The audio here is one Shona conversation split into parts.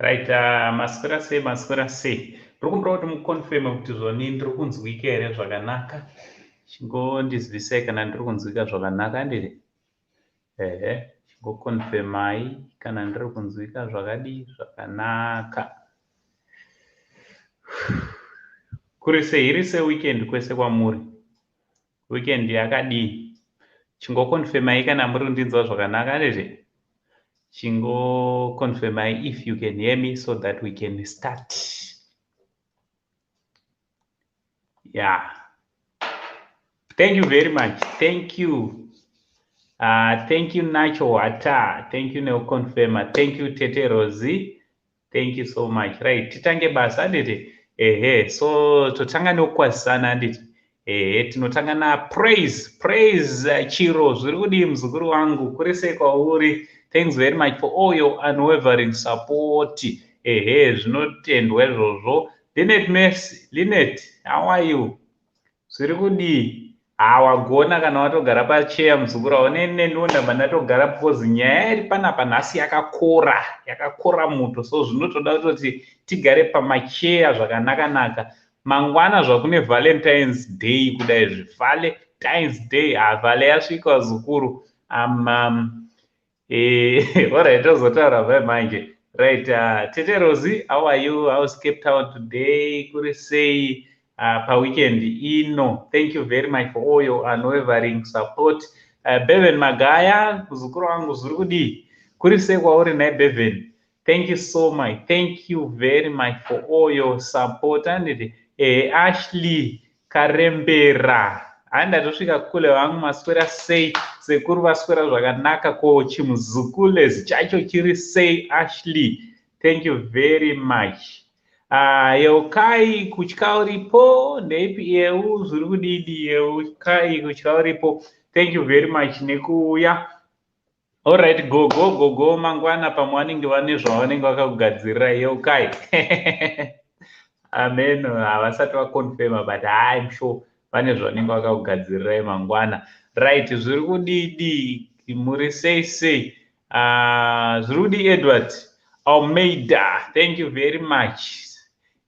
Right, maswera sei, maswera sei? Ndiri kumbira kuti muconfirme kuti zvoni ndiri kunzwika here zvakanaka. Chingondizivisai kana ndiri kunzwika zvakanaka, handiti? Ehe, chingoconfirmai kana ndiri kunzwika zvakadii zvakanaka. Kuri sei, iri seweekend kwese kwamuri? Weekend yakadii? Chingoconfirmai kana muri kundinzwa zvakanaka, handiti? Chingoconfirmai if you can hear me so that we can start. Yeah. Thank you very much. Thank you. Thank you, Nacho Wata. Thank you, Neoconfirmer. Thank you, Tete Rosie. Thank you so much. Right, titange basa handiti? Ehe, so totanga nekukwazisana handiti? Ehe, tinotanga na Praise. Praise Chiro, zviri kudii muzukuru wangu? Kuri sei kwauri? Thanks very much for all your unwavering support. Ehe, zvinotendwa izvozvo. Linet Mercy, Linet, how are you? Zviri kudii? Haa wagona kana watogara pacheya muzukuru aone neniwo ndabva ndatogara because nyaya iri panapa nhasi yakakora, yakakora muto so zvinotoda kutoti tigare pamacheya zvakanaka-naka. Mangwana zvakune Valentine's Day kudai izvi. Valentine's Day, haa vale yasvika vazukuru. Alright, tozotaura vai manje. Right, Tete Rosie, how are you? How's Cape Town today? Kuri sei paweekend ino? Thank you very much for all your unwavering support. Bevan Magaya, muzukuru wangu zviri kudii? Kuri sei kwauri nhai Bevan? Thank you so much. Thank you very much for all your support. Anditi Ashley Karembera. Hai ndatosvika kule vangu maswera sei? Sekuru vaswera zvakanaka ko chimuzukulezi chacho chiri sei Ashley? Thank you very much. Yeukai kutya uripo ndeipi yeu zviri kudidi yeukai kutya uripo. Thank you very much nekuuya. Alright, gogo gogo mangwana pamwe vanenge vane zvavanenge vakakugadzirira yeukai. Amen, havasati vaconfirma but I'm sure vane zvavanenge vakakugadzirirai mangwana. Right, zviri kudidi muri sei sei? Zviri kudii Edward Almeida, thank you very much.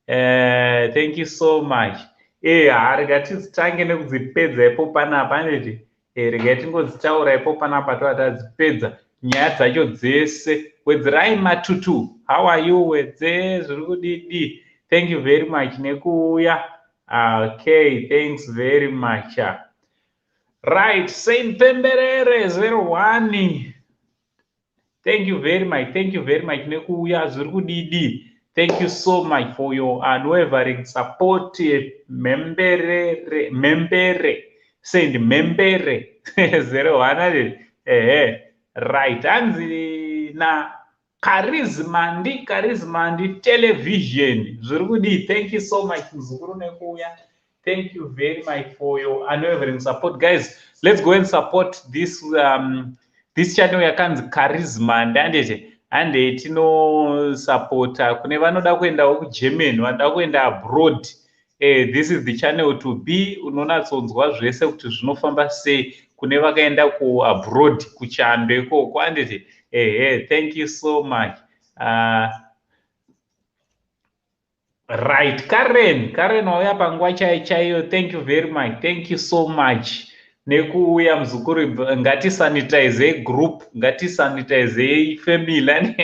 Thank you so much. Rega titange nekudzipedza ipo panapa handiti? Regai tingodzitaura ipo panapa tova tadzipedza nyaya dzacho dzese. Wedzerai Matutu, how are you Wedze? Zviri kudidi? Thank you very much nekuuya. Okay, thanks very much. Right, Saint Pemberere 01. Thank you very much. Thank you very much nekuuya zviri kudidi. Thank you so much for your unwavering support. Membere, Membere, Saint Membere 01. Ehe, right. Hanzi na Charisma ndi Charisma ndi television. Zviri kudii? Thank you so much muzukuru nekuuya. Thank you very much for your unwavering support. Guys, let's go and support this this channel yakanzi Charisma ndandete. Handei tinosapota kune vanoda kuendawo kuGermany, vanoda kuenda abroad. This is the channel to be. Unonatsonzwa zvese kuti zvinofamba sei kune vakaenda kuabroad kuchando ikoko handiti? Ehe, thank you so much. Right, Karen, Karen wauya panguva chaiyo chaiyo. Thank you very much. Thank you so much. Nekuuya muzukuru, ngatisanitizei group, ngatisanitizei family.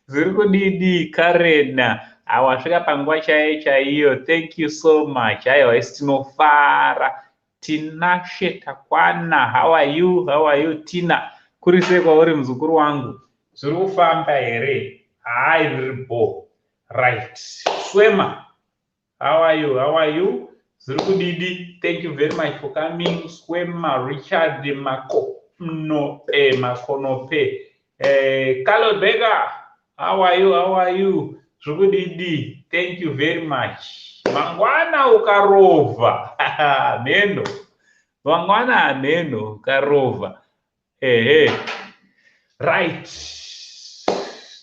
Zviri kudidi Karen? Awasvika panguva chaiyo chaiyo. Thank you so much. Aiwa, isi tinofara. Tinashe Takwana, how are you? How are you Tina? Kuri sei kwauri muzukuru wangu? Zviri kufamba here? Hai, riri bo. Right. Swema, how are you? How are you? Zviri kudidi? Thank you very much for coming. Swema Richard Makonope, Makonope. Carlo Berger, how are you? How are you? Zviri kudidi? Thank you very much. Mangwana ukarova. Mheno. Mangwana mheno ukarova. Ehe. Right.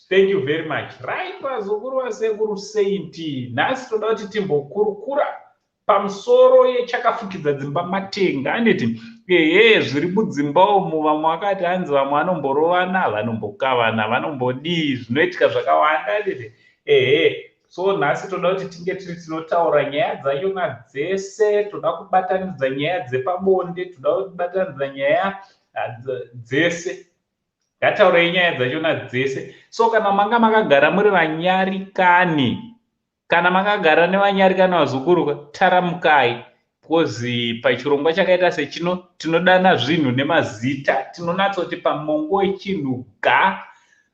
Thank you very much. Right, vazukuru vasekuru Saint. Nhasi toda kuti timbokurukura. Pamusoro yechakafukidza dzimba matenga, anditi? Ehe, zviri mudzimba umu, vamwe vakati hanzi vamwe vanomborovana, vanombokavana, vanombodii, zvinoitika zvakawanda, anditi? Ehe, so nhasi toda kuti tinge tiri tinotaura nyaya dzachona dzese. Toda kubatanidza nyaya dzepabonde, toda kubatanidza nyaya dzese. Ngataurei nyaya dzachona dzese. So kana manga makagara muri vanyarikani, kana makagara nevanyarikani, vazukuru, taramukai, because pachirongwa chakaita sechino tinodana zvinhu nemazita, tinonatsoti pamongo wechinhu ga.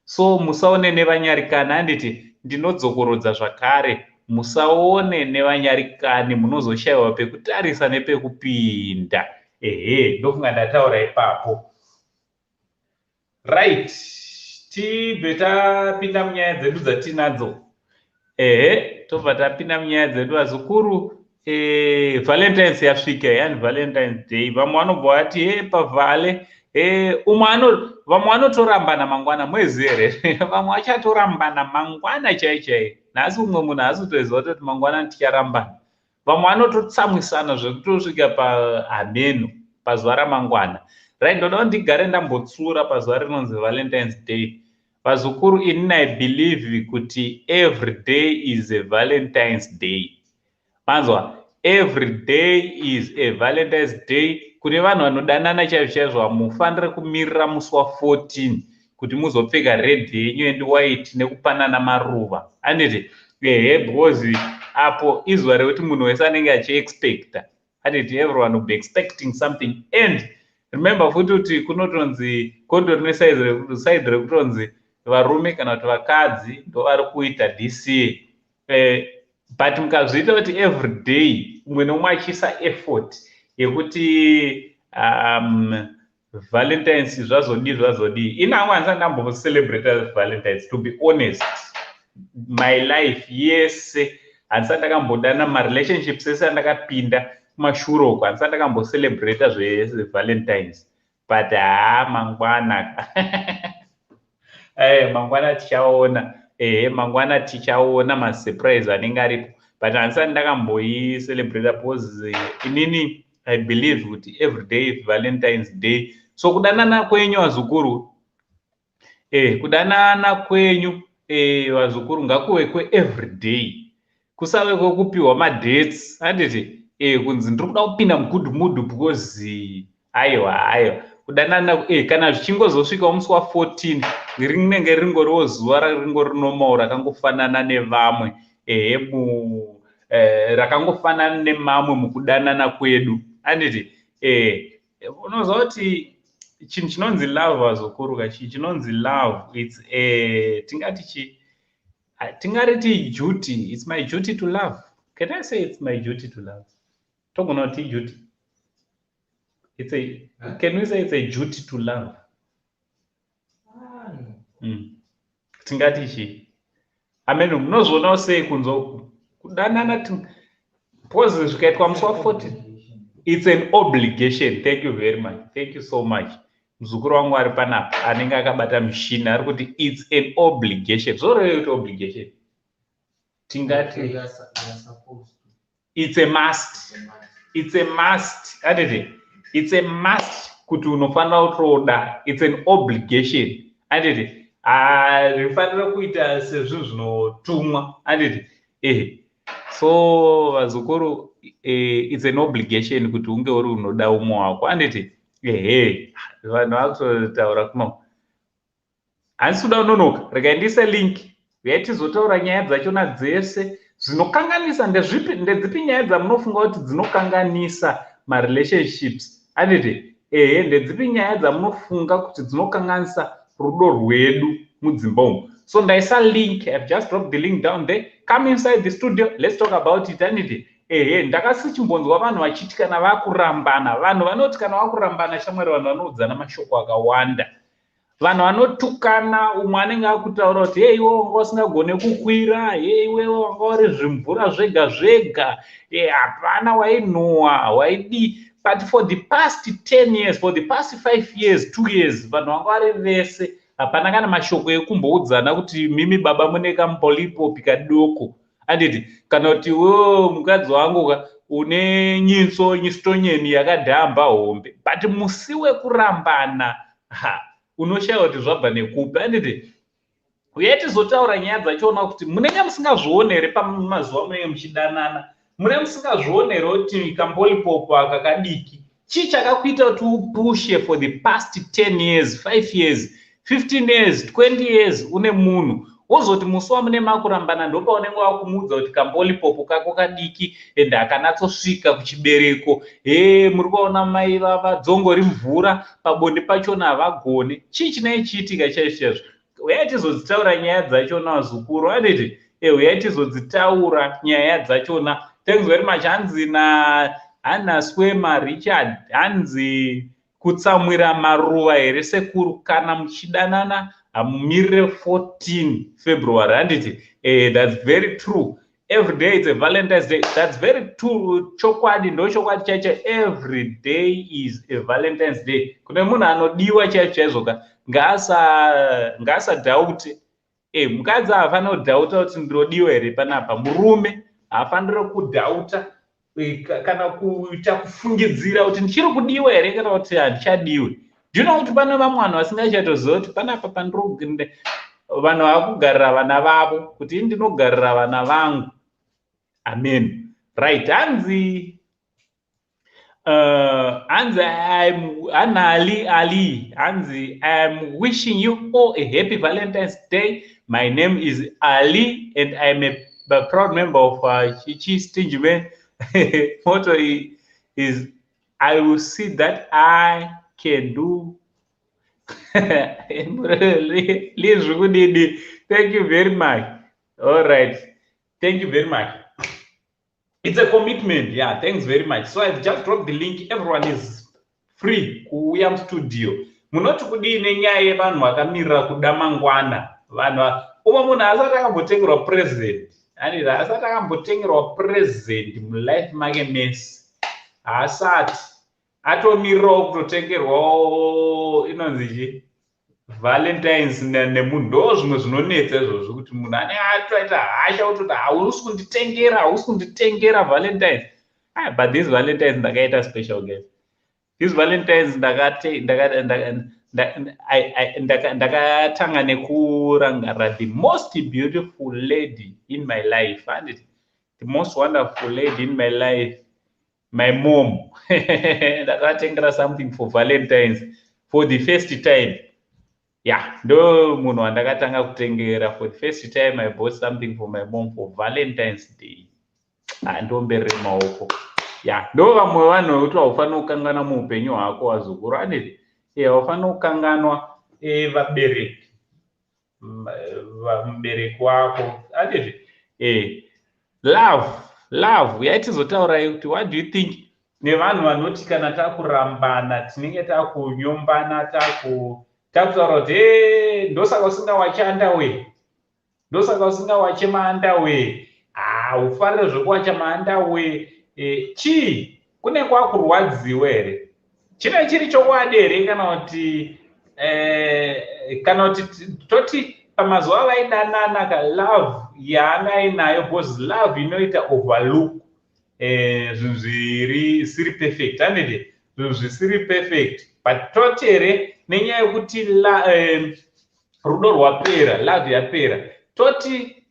So musaone nevanyarikani, handiti? Ndinodzokorodza zvakare, musaone nevanyarikani, munozoshayiwa pekutarisa nepekupinda. Ehe, ndofunga ndataura ipapo. Right, tibve tapinda munyaya dzedu dzatinadzo. Ehe, tobva tapinda munyaya dzedu, vazukuru. Valentines yasvika, yani Valentines Day. Vamwe vanobva vati he pavhale umwe ano, vamwe vanotorambana mangwana mwezi here, vamwe vachatorambana mangwana chai chai. Nhasi umwe munhu haasi kutoziva kutoti mangwana ticharambana. Vamwe vanototsamwisana zvekutosvika pahameno pazuva ramangwana. Right, ndoda kuti ndigare ndambotsura pazuva rinonzi Valentines Day. Vazukuru, inini I believe kuti every day is a Valentines Day. Manzwa? Every day is a Valentines Day kune vanhu vanodanana chaizvo chaizvo. Hamufaniri kumirira musi wa14 kuti muzopfeka red yenyu and white nekupanana maruva, anditi? Ehe, because apo izuva rekuti munhu wese anenge achiexpecta, anditi? Everyone will be expecting something. And remember futi kuti kunotonzi kondo rine side rekutonzi varume kana kuti vakadzi ndo vari kuita this year. But mukazviita kuti every day umwe neumwe achiisa effort yekuti Valentines zvazodii zvazodii. Ini hangu handisati ndambocelebrata Valentines, to be honest. My life yese handisati ndakambodana, marelationships ese andakapinda kumashure uko, handisati ndakambocelebrata zveValentines. But haa, mangwana, mangwana tichaona. Ehe, mangwana tichaona masurprise anenge aripo, but handisati ndakamboicelebrata because inini I believe kuti every day Valentines Day. So kudanana kwenyu, vazukuru, kudanana kwenyu, vazukuru, ngakuve kweevery day, kusave kwekupiwa madates, handiti? Kunzi ndiri kuda kupinda mugood mood because aiwa, aiwa, kudanana kana zvichingozosvikawo musi wa14, rinenge ringoriwo zuva ringori normal, rakangofanana nevamwe. Ehe, mu rakangofanana nemamwe mukudanana kwedu, handiti? Unoziva kuti chinhu chinonzi love, vazukuru, ka, chinhu chinonzi love, it's a, tingati chi, tingariti duty. It's my duty to love. Can I say it's my duty to love? Togona kuti duty, it's a, can we say it's a duty to love? Tingati chii? Ameno, munozvionawo sei kunze kudanana? Because zvikaitwa musi wa14, it's an obligation. Thank you very much, thank you so much. Muzukuru wangu ari panapa anenge akabata mushini ari kuti it's an obligation. Zvoreve kuti obligation, tingati it's a must, it's a must, anditi? It's a must kuti unofanira kutoda. It's an obligation, anditi? Harifanira kuita sezvinhu zvinotumwa, anditi? Ehe, so vazukuru, it's an obligation kuti unge uri unoda umwe wako, anditi? Ehe, vanhu vakutotaura kuno. Handisi kuda kunonoka, regai ndiise link, regai tizotaura nyaya dzachona dzese zvinokanganisa. Ndezvipi, ndedzipi nyaya dzamunofunga kuti dzinokanganisa marelationships, anditi? Ehe, ndedzipi nyaya dzamunofunga kuti dzinokanganisa rudo rwedu mudzimba umu? So ndaisa link, I've just dropped the link down there. Come inside the studio, let's talk about it, anditi? Ehe, ndakasichimbonzwa vanhu vachiti kana vakurambana, vanhu vanoti kana vakurambana, shamwari, vanhu vanoudzana mashoko akawanda, vanhu vanotukana. Umwe anenge akutaura kuti, "Hei, iwe wanga usingagone kukwira. Hei, iwewe wanga uri zvimvura zvega zvega, hapana wainhuhwa, waidii." But for the past 10 years, for the past 5 years, 2 years, vanhu vanga vari vese, hapana kana mashoko ekumboudzana kuti mimi baba mune kamupolipopi kadoko, anditi? Kana kuti, "Iwewe mukadzi wangu ka, Une nyitso nyistonyeni yakadhamba hombe, but musi wekurambana, ha, unoshayiwa kuti zvabva nekupi, handiti? Uyai tizotaura nyaya dzachona kuti munenge musingazvioni here pamazuva munenge muchidanana, mune musingazvioni here kuti kambolipopo aka kadiki? Chii chakakuita kuti upushe for the past 10 years, 5 years, 15 years, 20 years une munhu, wozoti musi wamune makurambana ndopaunenge wakumuudza kuti kambolipopo kako kadiki ende hakanatsosvika kuchibereko? He, muri kuona mai vadzongori mvura pabonde pachona, havagone. Chii chinenge chiitika chaizvo chaizvo? Uyai tizodzitaura nyaya dzachona, vazukuru, anditi? Uyai tizodzitaura nyaya dzachona. Thanks very much. Hanzi na Hanaswema Richard, hanzi, "Kutsamwira maruva here, sekuru? Kana muchidanana hamumirire 14 February," handiti? That's very true. Every day it's a Valentine's Day. That's very true. Chokwadi, ndo chokwadi chaicho. Every day is a Valentine's Day kune munhu anodiwa chaizvo chaizvo ka. Ngaasadhaute. Mukadzi haafaniri kudhauta kuti ndinodiwa here panapa. Murume haafaniri kudhauta kana kuita kufungidzira kuti ndichiri kudiwa here kana kuti handichadiwi. Ndino kuti pane vamwe vanhu vasingachatoziva kuti panapa pandiri. Vanhu vakugarira vana vavo kuti ini ndinogarira vana vangu. Amen. Right, hanzi hanzi Hanali Ali, hanzi, "I'm wishing you all a happy Valentine's Day. My name is Ali and I'm a proud member of Chichi Stingy Man. Motto is 'I will see that I can do.'" Lizwi kudidi. Thank you very much. All right, thank you very much. It's a commitment. Yeah, thanks very much. So I've just dropped the link. Everyone is free kuuya mustudio. Munoti kudii nenyaya yevanhu vakamirira kuda mangwana? Vanhu, umwe munhu asati akambotengerwa present, aniti? Asati akambotengerwa present mulife make mese, haasati atomirirawo kutotengerwawo inonzi chi Valentines nemunhu. Ndo zvimwe zvinonetsa izvozvo, kuti munhu ane atoita hasha kutoti hausi kunditengera, hausi kunditengera Valentines. Ah, but this Valentines ndakaita special, guys. This Valentines ndakatanga nekurangarira the most beautiful lady in my life, anditi? The most wonderful lady in my life, my mom. Ndakatengera something for Valentines for the first time. Yeah, ndo munhu wandakatanga kutengera for the first time. I bought something for my mom for Valentine's Day. Handomberere maoko. Ya, ndo vamwe vanhu vekuti haufaniri kukanganwa muupenyu hwako, wazukuru, anditi? Haufaniri kukanganwa vabereki, mubereki wako, anditi? Love, love yaitizotaurai kuti what do you think nevanhu vanoti kana takurambana tinenge takunyombana, takutaura kuti e, ndosaka usingawache underwear, ndosaka usingawache maunderwear, haufarire zvekuwacha maunderwear. Chii kune kwakurwadziwa here? Chine chiri chokwadi here, kana kuti toti pamazuva avaidanana ka, love yaanga ainayo? Because love inoita overlook zvinhu zvisiri perfect, handiti? Zvinhu zvisiri perfect. But toti here nenyaya yekuti rudo rwapera, love yapera, toti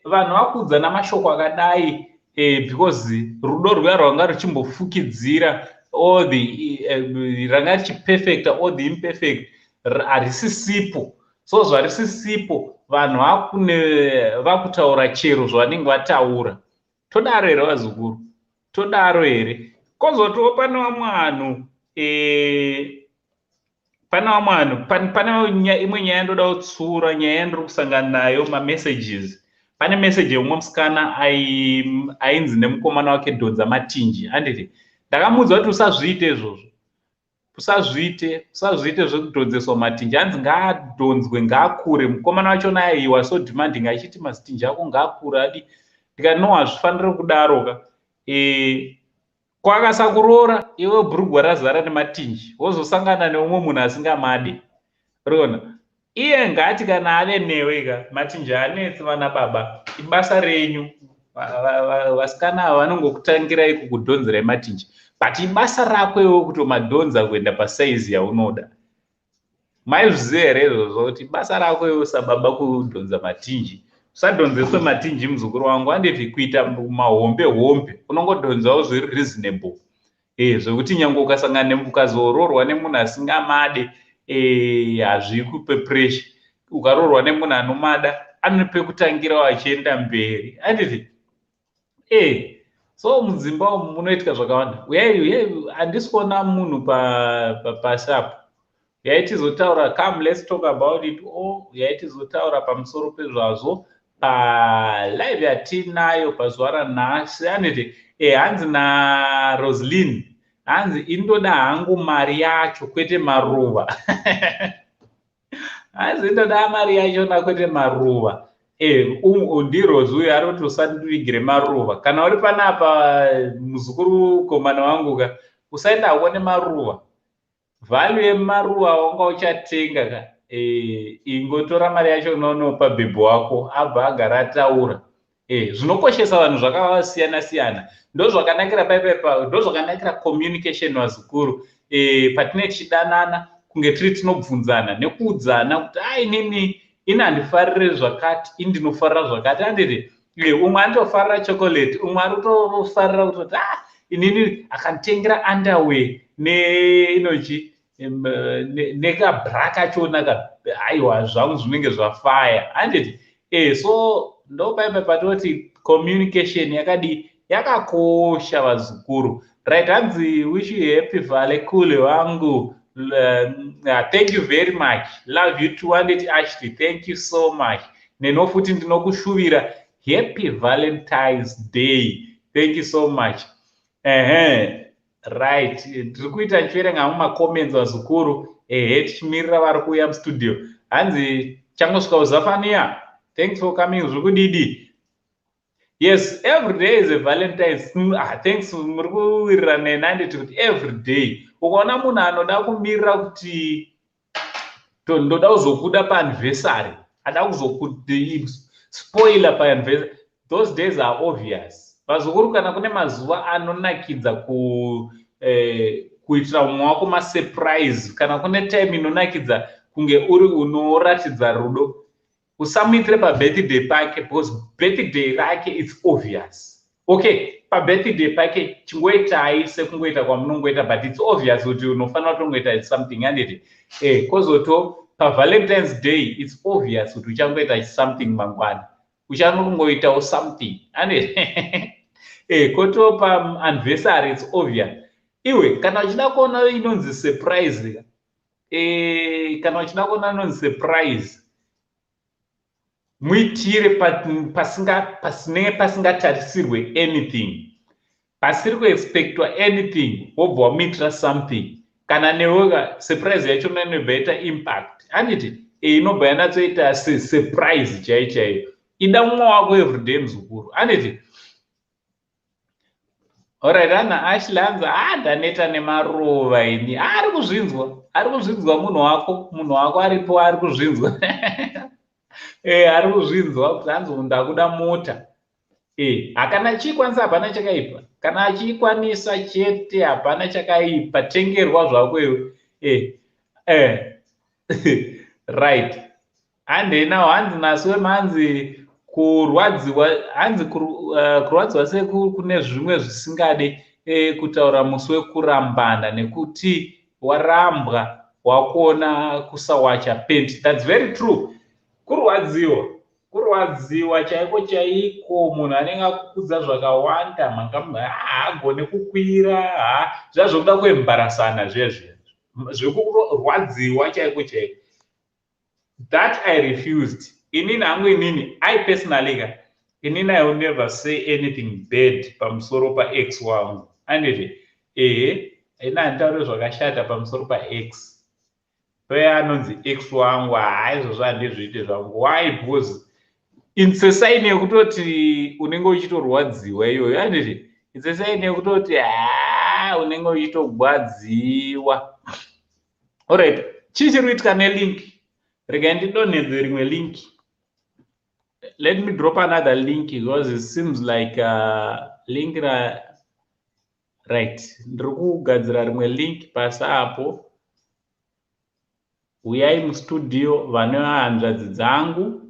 vanhu vakuudzana mashoko akadai because rudo rwuya rwanga ruchimbofukidzira all the ranga richiperfecta all the imperfect harisisipo? So zvarisisipo, vanhu vakutaura chero zvavanenge vataura. Todaro here, vazukuru? Todaro here? Kwozotiwo pane vamwe vanhu, pane vamwe vanhu, pane imwe nyaya yandoda kutsiura, nyaya yandiri kusangana nayo, mamessages. Pane meseji yeumwe musikana ainzi nemukomana wake, "Dhonza matinji," handiti? Ndakamuudza kuti usazviite izvozvo, usazviite, usazviite zvekudhonzeswa matinji. Hanzi ngaadhonzwe, ngaakure. Mukomana wachona aiwa so demanding, achiti mazitinji ako ngaakure adi. Ndikati no, hazvifaniri kudaro ka. Kwakasakuroora iwe bhurugwa razara nematinji, wozosangana neumwe munhu asingamadi riona iye, ngati kana ave newe ka, matinji anetsi. Vana baba, ibasa renyu. Vasikana ava vanongokutangirai kukudhonzerai matinji, but ibasa rako iwe kutomadhonza kuenda pasaizi yaunoda. Maizviziva here izvozvo, kuti basa rako iwe sababa kudhonza matinji? Usadhonzeswe matinji, muzukuru wangu, handiti? Kuita mahombe hombe, unongodhonzawo zviri reasonable, zvekuti nyange ukasangana, ukazoroorwa nemunhu asingamade, hazvikupe pressure. Ukaroorwa nemunhu anomada, ane pekutangirawo achienda mberi, handiti? So mudzimba umu munoitika zvakawanda. Uyai, uyai, handisi kuona munhu pasi apo. Uyai tizotaura. Come, let's talk about it all. Uyai tizotaura pamusoro pezvazvo palive yatinayo pazuva ranhasi, handiti? Hanzi naRoslin, hanzi, "Indoda hangu mari yacho, kwete maruva." Hanzi, "Indoda mari yachona, kwete maruva." NdiRosi uyo ari kuti usandivigire maruva. Kana uri panapa, muzukuru komana wangu ka, usaenda hako nemaruva. Value yemaruva wanga uchatenga ka, ingotora mari yacho, unonopa bhebhi wako, abva agara ataura. Zvinokoshesa vanhu zvakasiyana siyana. Ndo zvakanakira paipaipa, ndo zvakanakira communication, vazukuru. Patine tichidanana, kunge tiri tinobvunzana nekuudzana kuti, "A, inini ini handifarire zvakati, ini ndinofarira zvakati," handiti? Umwe anotofarira chocolate, umwe ari kutofarira kutoti, "Ah, inini akanditengera underwear neinochi nekabra kachona ka, aiwa, zvangu zvinenge zvafaya," handiti? So ndo paipa patoti communication yakadi yakakosha, vazukuru. Right, hanzi, "Wish you happy vale, kule wangu." Thank you very much, love you too, handiti, Ashley? Thank you so much. Neno futi ndinokushuvira happy Valentine's Day. Thank you so much. Ehe, right, tiri kuita ndichiverenga mumacomments, vazukuru. Ehe, tichimirira vari kuuya mustudio. Hanzi changosvika uzafania, thanks for coming. Zviri kudidi? Yes, every day is a Valentines. Ah, thanks, muri kuwirirana neni, handiti, kuti every day. Ukaona munhu anoda kumirira kuti ndoda kuzokuda paanniversary, ada kuzospoila paanniversary, those days are obvious, vazukuru. Kana kune mazuva anonakidza kuitira mumwe wako masurprise, kana kune time inonakidza kunge uri unoratidza rudo, usamuitire pabirthday pake, because birthday rake, it's obvious. Okay, pabirthday pake chingoitai sekungoita kwamunongoita, but it's obvious kuti unofanira kutongoita something, handiti? Kozoto paValentines Day, it's obvious kuti uchangoita something mangwana, uchanongoitawo something, handiti? Koto paanniversary, it's obvious. Iwe kana uchida kuona inonzi surprise, kana uchida kuona inonzi surprise, muitire pasinenge pasingatarisirwe anything, pasiri kuexpectwa anything, wobva wamuitira something. Kana newe surprise yachona inobva yaita impact, handiti? Inobva yanatsoita surprise chaiyo chaiyo. Ida mumwe wako everyday, muzukuru, handiti? Alright, ana Ashley anzi, "A, ndaneta nemaruva ini." Ari kuzvinzwa, ari kuzvinzwa munhu wako, munhu wako aripo, ari kuzvinzwa. Ari kuzvinzwa kuti hanzi, "Ndakuda mota." Hakana achiikwanisa, hapana chakaipa. Kana achiikwanisa chete, hapana chakaipa, tengerwa zvako iwe. Right, handei nawo. Hanzi naswema, hanzi kurwadziwa, hanzi kurwadziwa sekune zvimwe zvisingade kutaura musi wekurambana, nekuti warambwa wakuona kusawacha penti. That's very true. Kurwadziwa, kurwadziwa chaiko chaiko. Munhu anenge akukudza zvakawanda, haagone kukwira, ha, zviya zvokuda kuembarasana, zviya zviya zvekurwadziwa chaiko chaiko. That I refused inini hangu. Inini, I personally ka, inini I will never say anything bad pamusoro paex wangu, anditi? Ehe, ini handitauri zvakashata pamusoro paex paya anonzi ex wangu. Haa, izvozvo handizviiti zvangu. Why? Because it's a sign yekutoti unenge uchitorwadziwa iyoyo, anditi? It's a sign yekutoti, haa, unenge uchitogwadziwa. Alright, chii chiri kuitika nelink? Regai ndidonhedze rimwe link. Let me drop another link because it seems like link ra right. Ndiri kugadzira rimwe link pasi apo. Uyai mustudio vane hanzvadzi dzangu.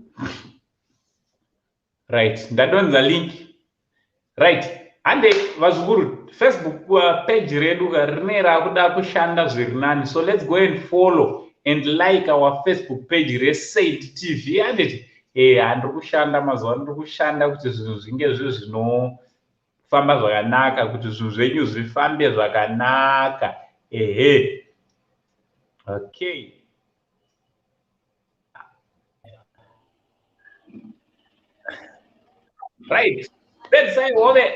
Right, ndadonza link. Right, hande vazukuru, Facebook page redu rine rakuda kushanda zviri nani. So let's go and follow and like our Facebook page reSaint TV. Handiti handiri kushanda mazuva ano, ndiri kushanda kuti zvinhu zvinge zviri zvinofamba zvakanaka, kuti zvinhu zvenyu zvifambe zvakanaka. Ehe, okay. Right, pedzisai hove.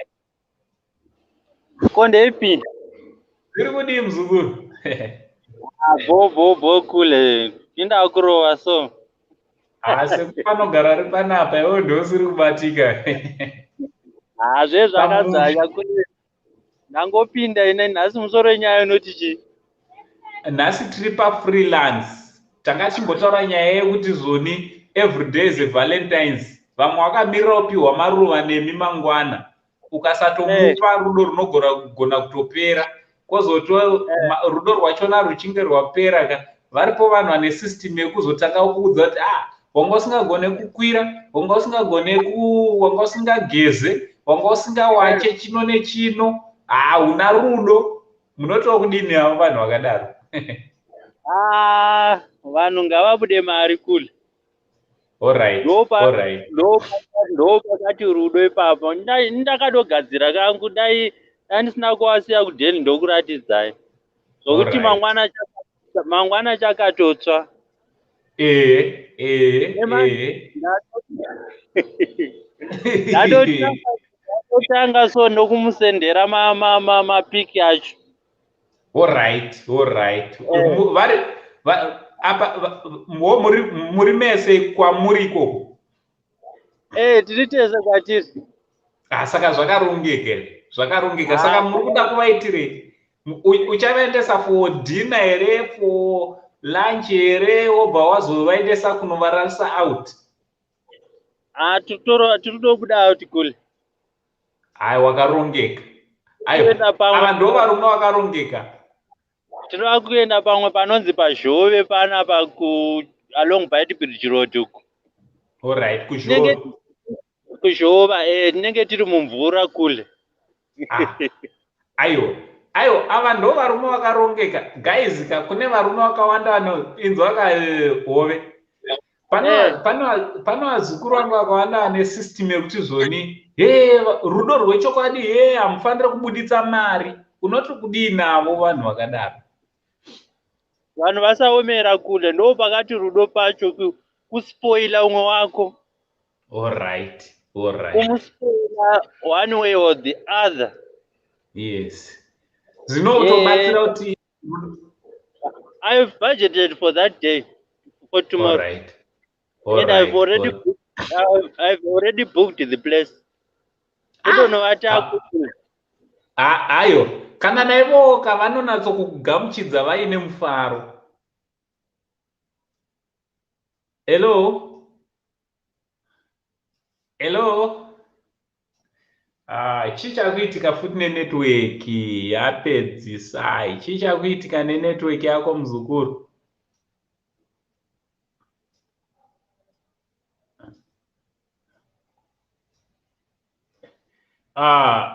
Ko ndeipi? Zviri kudii muzukuru? Bo bo bo kule. Inda kurova so. Asi panogara ri panapa iwe ndosiri kubatika. Zve zvakadzanya kule. Ndangopinda ine nhasi musoro wenyaya unoti chii? Nhasi tiri pafreelance. Tanga tichimbotaura nyaya yekuti zoni every day is a Valentine's. Vamwe vakamirira kupiwa maruva nemi mangwana. Ukasatomupa rudo runogona kutopera. Kozoti rudo rwachona ruchinge rwapera ka, varipo vanhu vane system yekuzotanga kuudza kuti wanga usingagone kukwira, wanga usingagone wanga usingageze, wanga usingawache chino nechino, hauna rudo. Munotiwa kudini avo vanhu vakadaro? Vanhu ngavabude mari kule. Alright, alright. Ndo pakati rudo ipapo. Ndakadogadzira kangu dai ndisina kuwasiya kudheni ndokuratidzai. Zvokuti mangwana chakatotsva. Ndatotanga so ndokumusendera mapiki acho. Alright, alright. Vari apa muri mese kwamuri ikoko? Tiri tese kwatiri. Saka zvakarongeka, zvakarongeka. Saka muri kuda kuvaitirei? Uchavaendesa for dinner here, for lunch here, wobva wazovaendesa kunovararisa out? Tiri kutobuda out kule. Hai, wakarongeka. Aiwa, ava ndo varume vakarongeka. Tinoda kuenda pamwe panonzi paZhove panapa ku along Beitbridge Road uko. Alright, kuZhove. Kuzhova, tinenge tiri mumvura kule. Aiwa. Aiwa, ava ndo varume vakarongeka. Guys, ka kune varume vakawanda vanoinzwa ka hove. Pane vazukuru vangu vakawanda vane system yekuti zvoni, rudo rwechokwadi, hamufaniri kubuditsa mari. Unoti kudii navo vanhu vakadaro? Vanhu vasaomera kule, ndo pakati rudo pacho kuspoila umwe wako. Alright, alright. Kumuspoila one way or the other. Yes. Zvinotobatsira kuti I've budgeted for that day, for tomorrow. Alright. And I've already booked, I've already booked the place. Kutonovata. Ayo, kana naivoka vanonatso kugamuchidza vaine mufaro. Hello? Hello? Chii chakuitika futi nenetwork yapedzisai? Chii chakuitika nenetwork yako muzukuru?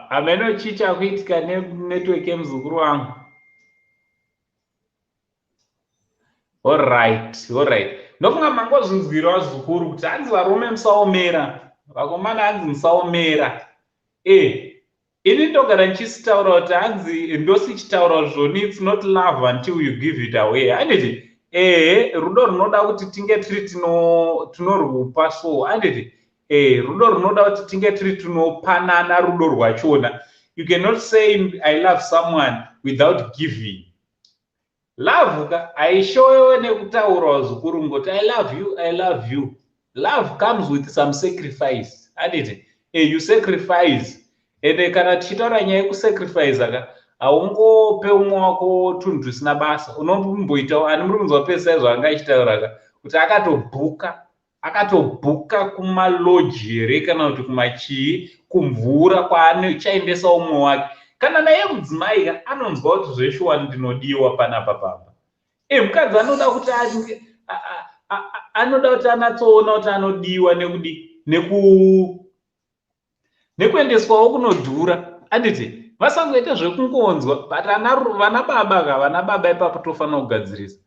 Hameno chii chakuitika nenetwork yemuzukuru wangu. Alright, alright. Ndofunga mangozvinzwira vazukuru kuti hanzi varume musaomera. Vakomana hanzi musaomera. Ini ndogara ndichisitaura kuti hanzi ndosichitaura zvoni, it's not love until you give it away. Handiti? Rudo runoda kuti tinge tiri tinorwupa so. Handiti? Rudo runoda kuti tinge tiri tinopanana rudo rwachona. You cannot say I love someone without giving. Love ka haishowewe nekutaura vazukuru ngoti I love you, I love you. Love comes with some sacrifice. Handiti? You sacrifice. Ende kana tichitaura nyaya yekusacrifice ka, haungope umwe wako tunhu tusina basa. Unomboitawo ani muri kunzwa pesa zvaanga achitaura ka, kuti akatobhuka. Akatobhuka kumaloji here kana kuti kumachii, kumvura kwaanochaendesa umwe wake. Kana naye mudzimai ka anonzwa kuti zveshuwa ndinodiwa panapa pamba. Mukadzi anoda kuti anoda kuti anatsoona kuti anodiwa nekudi nekuendeswawo kunodhura. Anditi vasangoita zvekungonzwa, but vana baba ka, vana baba ipapo tofanira kugadzirisa.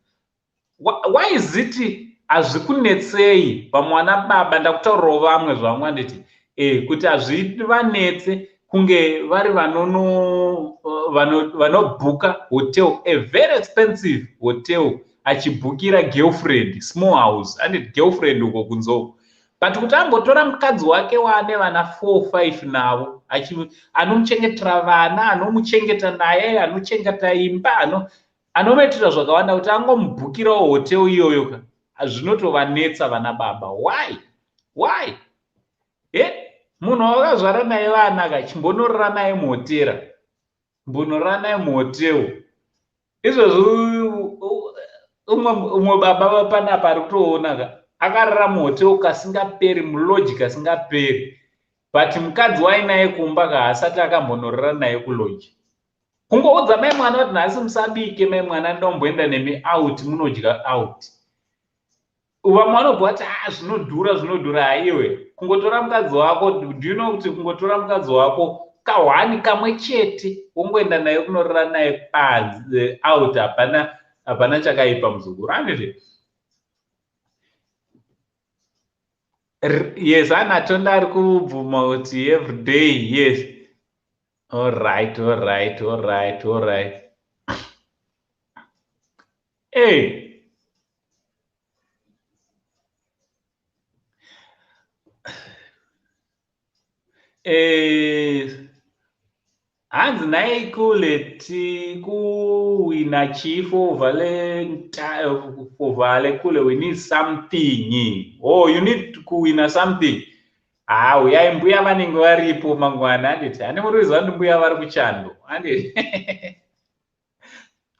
Why is it hazvikunetsei vamwe vana baba? Ndakutaurirawo vamwe zvamwe, anditi kuti hazvivanetse kunge vari vanobhuka hotel, a very expensive hotel, achibhukira girlfriend small house, anditi girlfriend uko kunzoko, but kuti ambotora mukadzi wake waane vana 4 5 navo, anomuchengetera vana, anomuchengeta naye, anochengeta imba, anomuitira zvakawanda, kuti angomubhukirawo hotel iyoyo ka, zvinotovanetsa vana baba. Why? Why? Munhu wawakazvara naye vana ka, chimbonorara naye muhotera, mbonorara naye muhotel izvozvo. Umwe baba panapa ari kutoona ka, akarara muhotel kasingaperi, mulodge kasingaperi, but mukadzi wainaye kumba ka haasati akambonorara naye kulodge. Kungoudza mai mwana kuti nhasi musabike, mai mwana, ndomboenda nemi out, munodya out. Vamwe vanobva vati, "A, zvinodhura, zvinodhura." Haiwe, kungotora mukadzi wako, do you know kuti kungotora mukadzi wako kahwani kamwe chete, wongoenda naye kunorara naye panze out, hapana, hapana chakaipa, muzukuru, anditi? Yes, anatonda ari kubvuma kuti everyday. Yes, alright, alright, alright, alright. Hey. Hanzi nhai kule, tikuwina chii for Valentine? For Vale kule, we need something. Oh, you need kuwina something. Ha, uyai, mbuya vanenge varipo mangwana, handiti? Hane muri kuziva kuti mbuya vari kuchando, handiti?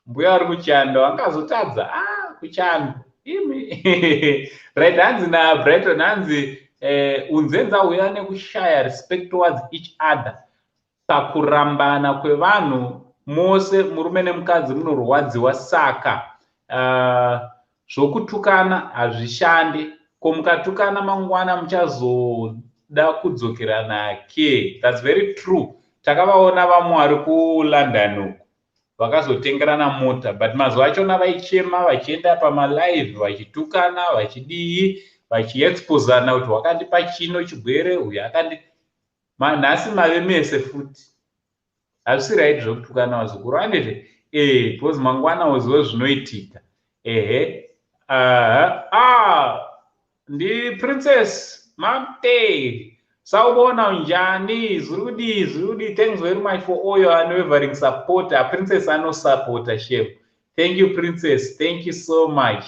Mbuya vari kuchando, angazotadza? Ah, kuchando imi. Right, hanzi naBrighton, hanzi unzenza uya nekushaya respect towards each other. Pakurambana kwevanhu mose murume nemukadzi munorwadziwa, saka zvokutukana hazvishandi. Ko mukatukana mangwana muchazoda kudzokerana ke? That's very true. Takavaona vamwe vari kuLondon uku vakazotengerana mota, but mazuva achona vaichema, vachienda pamalive, vachitukana, vachidii, vachiexposana kuti wakandipa chino chigwere, uyu akandi. Nhasi mave mese futi. Hazvisi right zvokutukana, vazukuru, anditi? Because mangwana uzive zvinoitika. Ehe, ah, ndiPrincess Mamte. Sawubona, unjani? Zviri kudii? Zviri kudii? Thanks very much for all your unwavering support. Princess anosupporta shem. Thank you, Princess, thank you so much,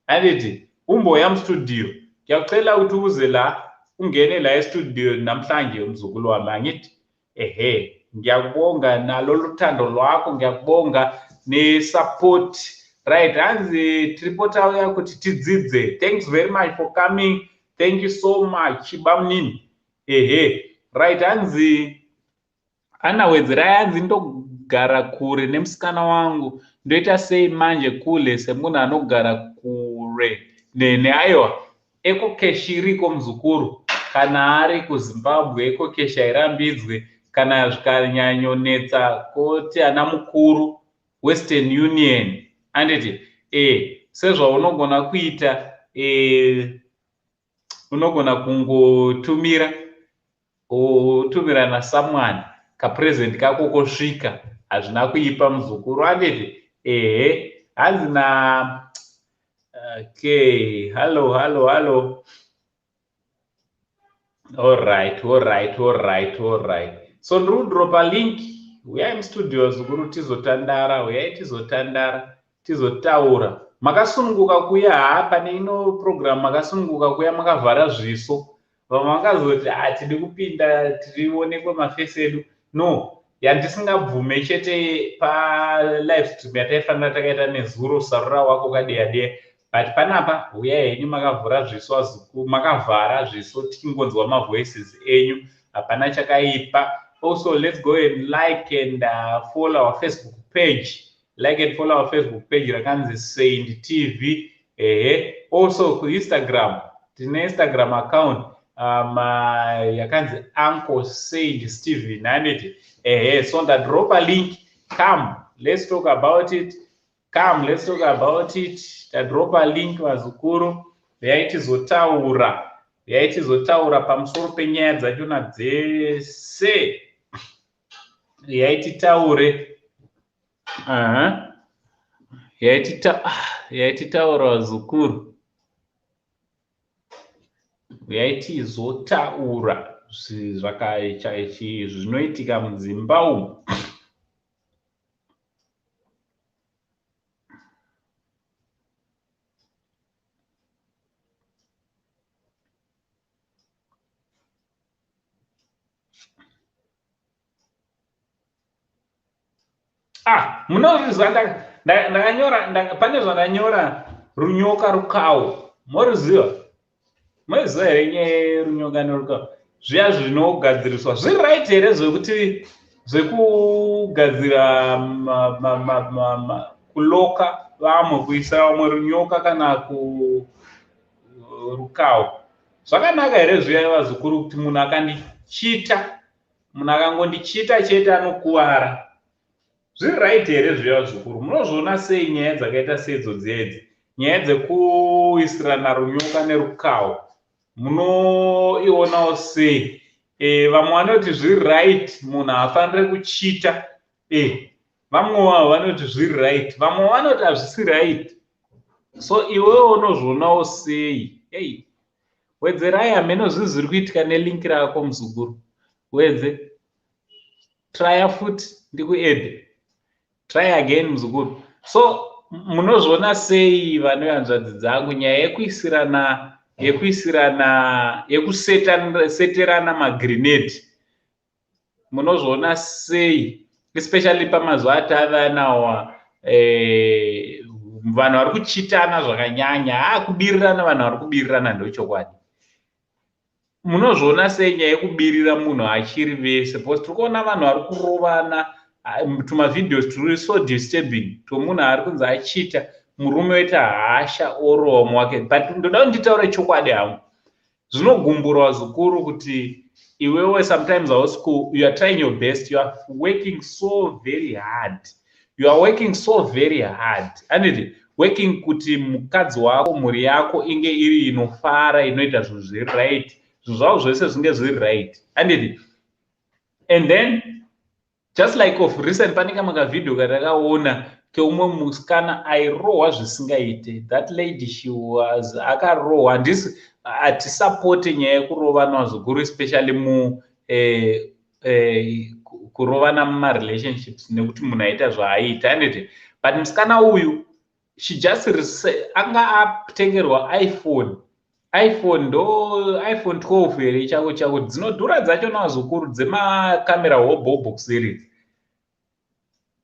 anditi? Umboya mustudio, ngiyacela ukuthi uze la, ungene la estudio namhlanje, mzukulu wami, angithi? Ehe, ngiyakubonga nalo luthando lwakho, ngiyakubonga ne-support. Right, hanzi tiripo, tauya kuti tidzidze. Thanks very much for coming, thank you so much, bamunini. Ehe, right, hanzi anawedzerai, hanzi ndogara kure nemusikana wangu, ndoita sei manje kule, semunhu anogara kure nene? Aiwa, EcoCash iriko, muzukuru. Kana ari kuZimbabwe, EcoCash hairambidzwe. Kana zvikanyanyonetsa, koti ana mukuru Western Union, anditi? Sezvaunogona kuita, unogona kungotumira, otumira nasomeone, kapresent kako kosvika. Hazvina kuipa, muzukuru, anditi? Ehe, hanzi na, okay, hallo, hallo, hallo. Alright, alright, alright, alright. So ndiri kudropa link. Uyai mustudio, zukuru, tizotandara. Uyai tizotandara, tizotaura makasununguka kuya. Haa, pane ino program makasununguka kuya makavhara zviso. Vamwe vakazoti hatidi kupinda tirionekwe mafesi edu. No, yandisingabvume chete palive stream yataifanira takaita nezuro, sarura wako kadeya deya. But panapa huyai henyu makavhura zviso vazukuru, makavhara zviso tichingonzwa mavoices enyu. Hapana chakaipa. Also, let's go and like and follow our Facebook page. Like and follow our Facebook page rakanzi Saint TV. Ehe. Also kuInstagram, tine Instagram account yakanzi Uncle Saint Steven, handiti? Ehe, so ndadropa link. Come, let's talk about it. Come, let's talk about it. Tadropa link vazukuru, yaitizotaura yaitizotaura pamusoro penyaya dzachona dzese, yaititaure yaititaura vazukuru, yaitizotaura zvinoitika mudzimba umu. Ah, munozviziva, ndakanyora pane zvandanyora, runyoka rukawo. Moruziva? Moziva here nyaya yerunyoka nerukawo? Zviya zvinogadziriswa zviri right here, zvekuti zvekugadzira, kuloka vamwe, kuisa vamwe runyoka kana kurukawo, zvakanaka here zviya vazukuru, kuti munhu akandichita, munhu akangondichita chete anokuvara? Zviri right here zviya vazukuru? Munozviona sei nyaya dzakaita seidzo dzedzi, nyaya dzekuisirana runyoka nerukawo? Munoionawo sei? Vamwe vanoti zviri right, munhu haafaniri kuchita. Vamwe vavo vanoti zviri right, vamwe vanoti hazvisi right. So iwewo unozvionawo sei? Ei, wedzerai. Hameno zvinhu zviri kuitika nelink rako muzukuru. Wedze, trya futi, ndikuedhe. Try again muzukuru. So munozviona sei vane hanzvadzi dzangu, nyaya yekuisirana yekuseterana magrenade? Munozviona sei, especially pamazuva atava nawa, vanhu vari kuchitana zvakanyanya, haa, kubirirana, vanhu vari kubirirana, ndochokwadi. Munozviona sei nyaya yekubirira munhu achiri vese? Because tiri kuona vanhu vari kurovana, tumavhidhios turi so disturbing tomunhu ari kunzi achiita, murume oita hasha orowa mumwe wake. But ndoda kuti nditaure chokwadi hangu, zvinogumbura zvikuru kuti iwewe sometimes hausi, you are trying your best, you are working so very hard, you are working so very hard, anditi, working kuti mukadzi wako, mhuri yako inge iri inofara, inoita zvinhu zviri right, zvinhu zvavo zvese zvinge zviri right, anditi? And then just like of recent, pane kamwe kavhidhio katakaona keumwe musikana airohwa zvisingaite. That lady, she was, akarohwa. Handisi, hatisapote nyaya yekurovana zvikuru, especially mu kurovana mumarelationships, nekuti munhu aita zvaaita, anditi? But musikana uyu, she just anga atengerwa iPhone, iPhone ndo iPhone 12 here, chako chako, dzinodhura dzacho nazukuru, dzemakamera hobobox series.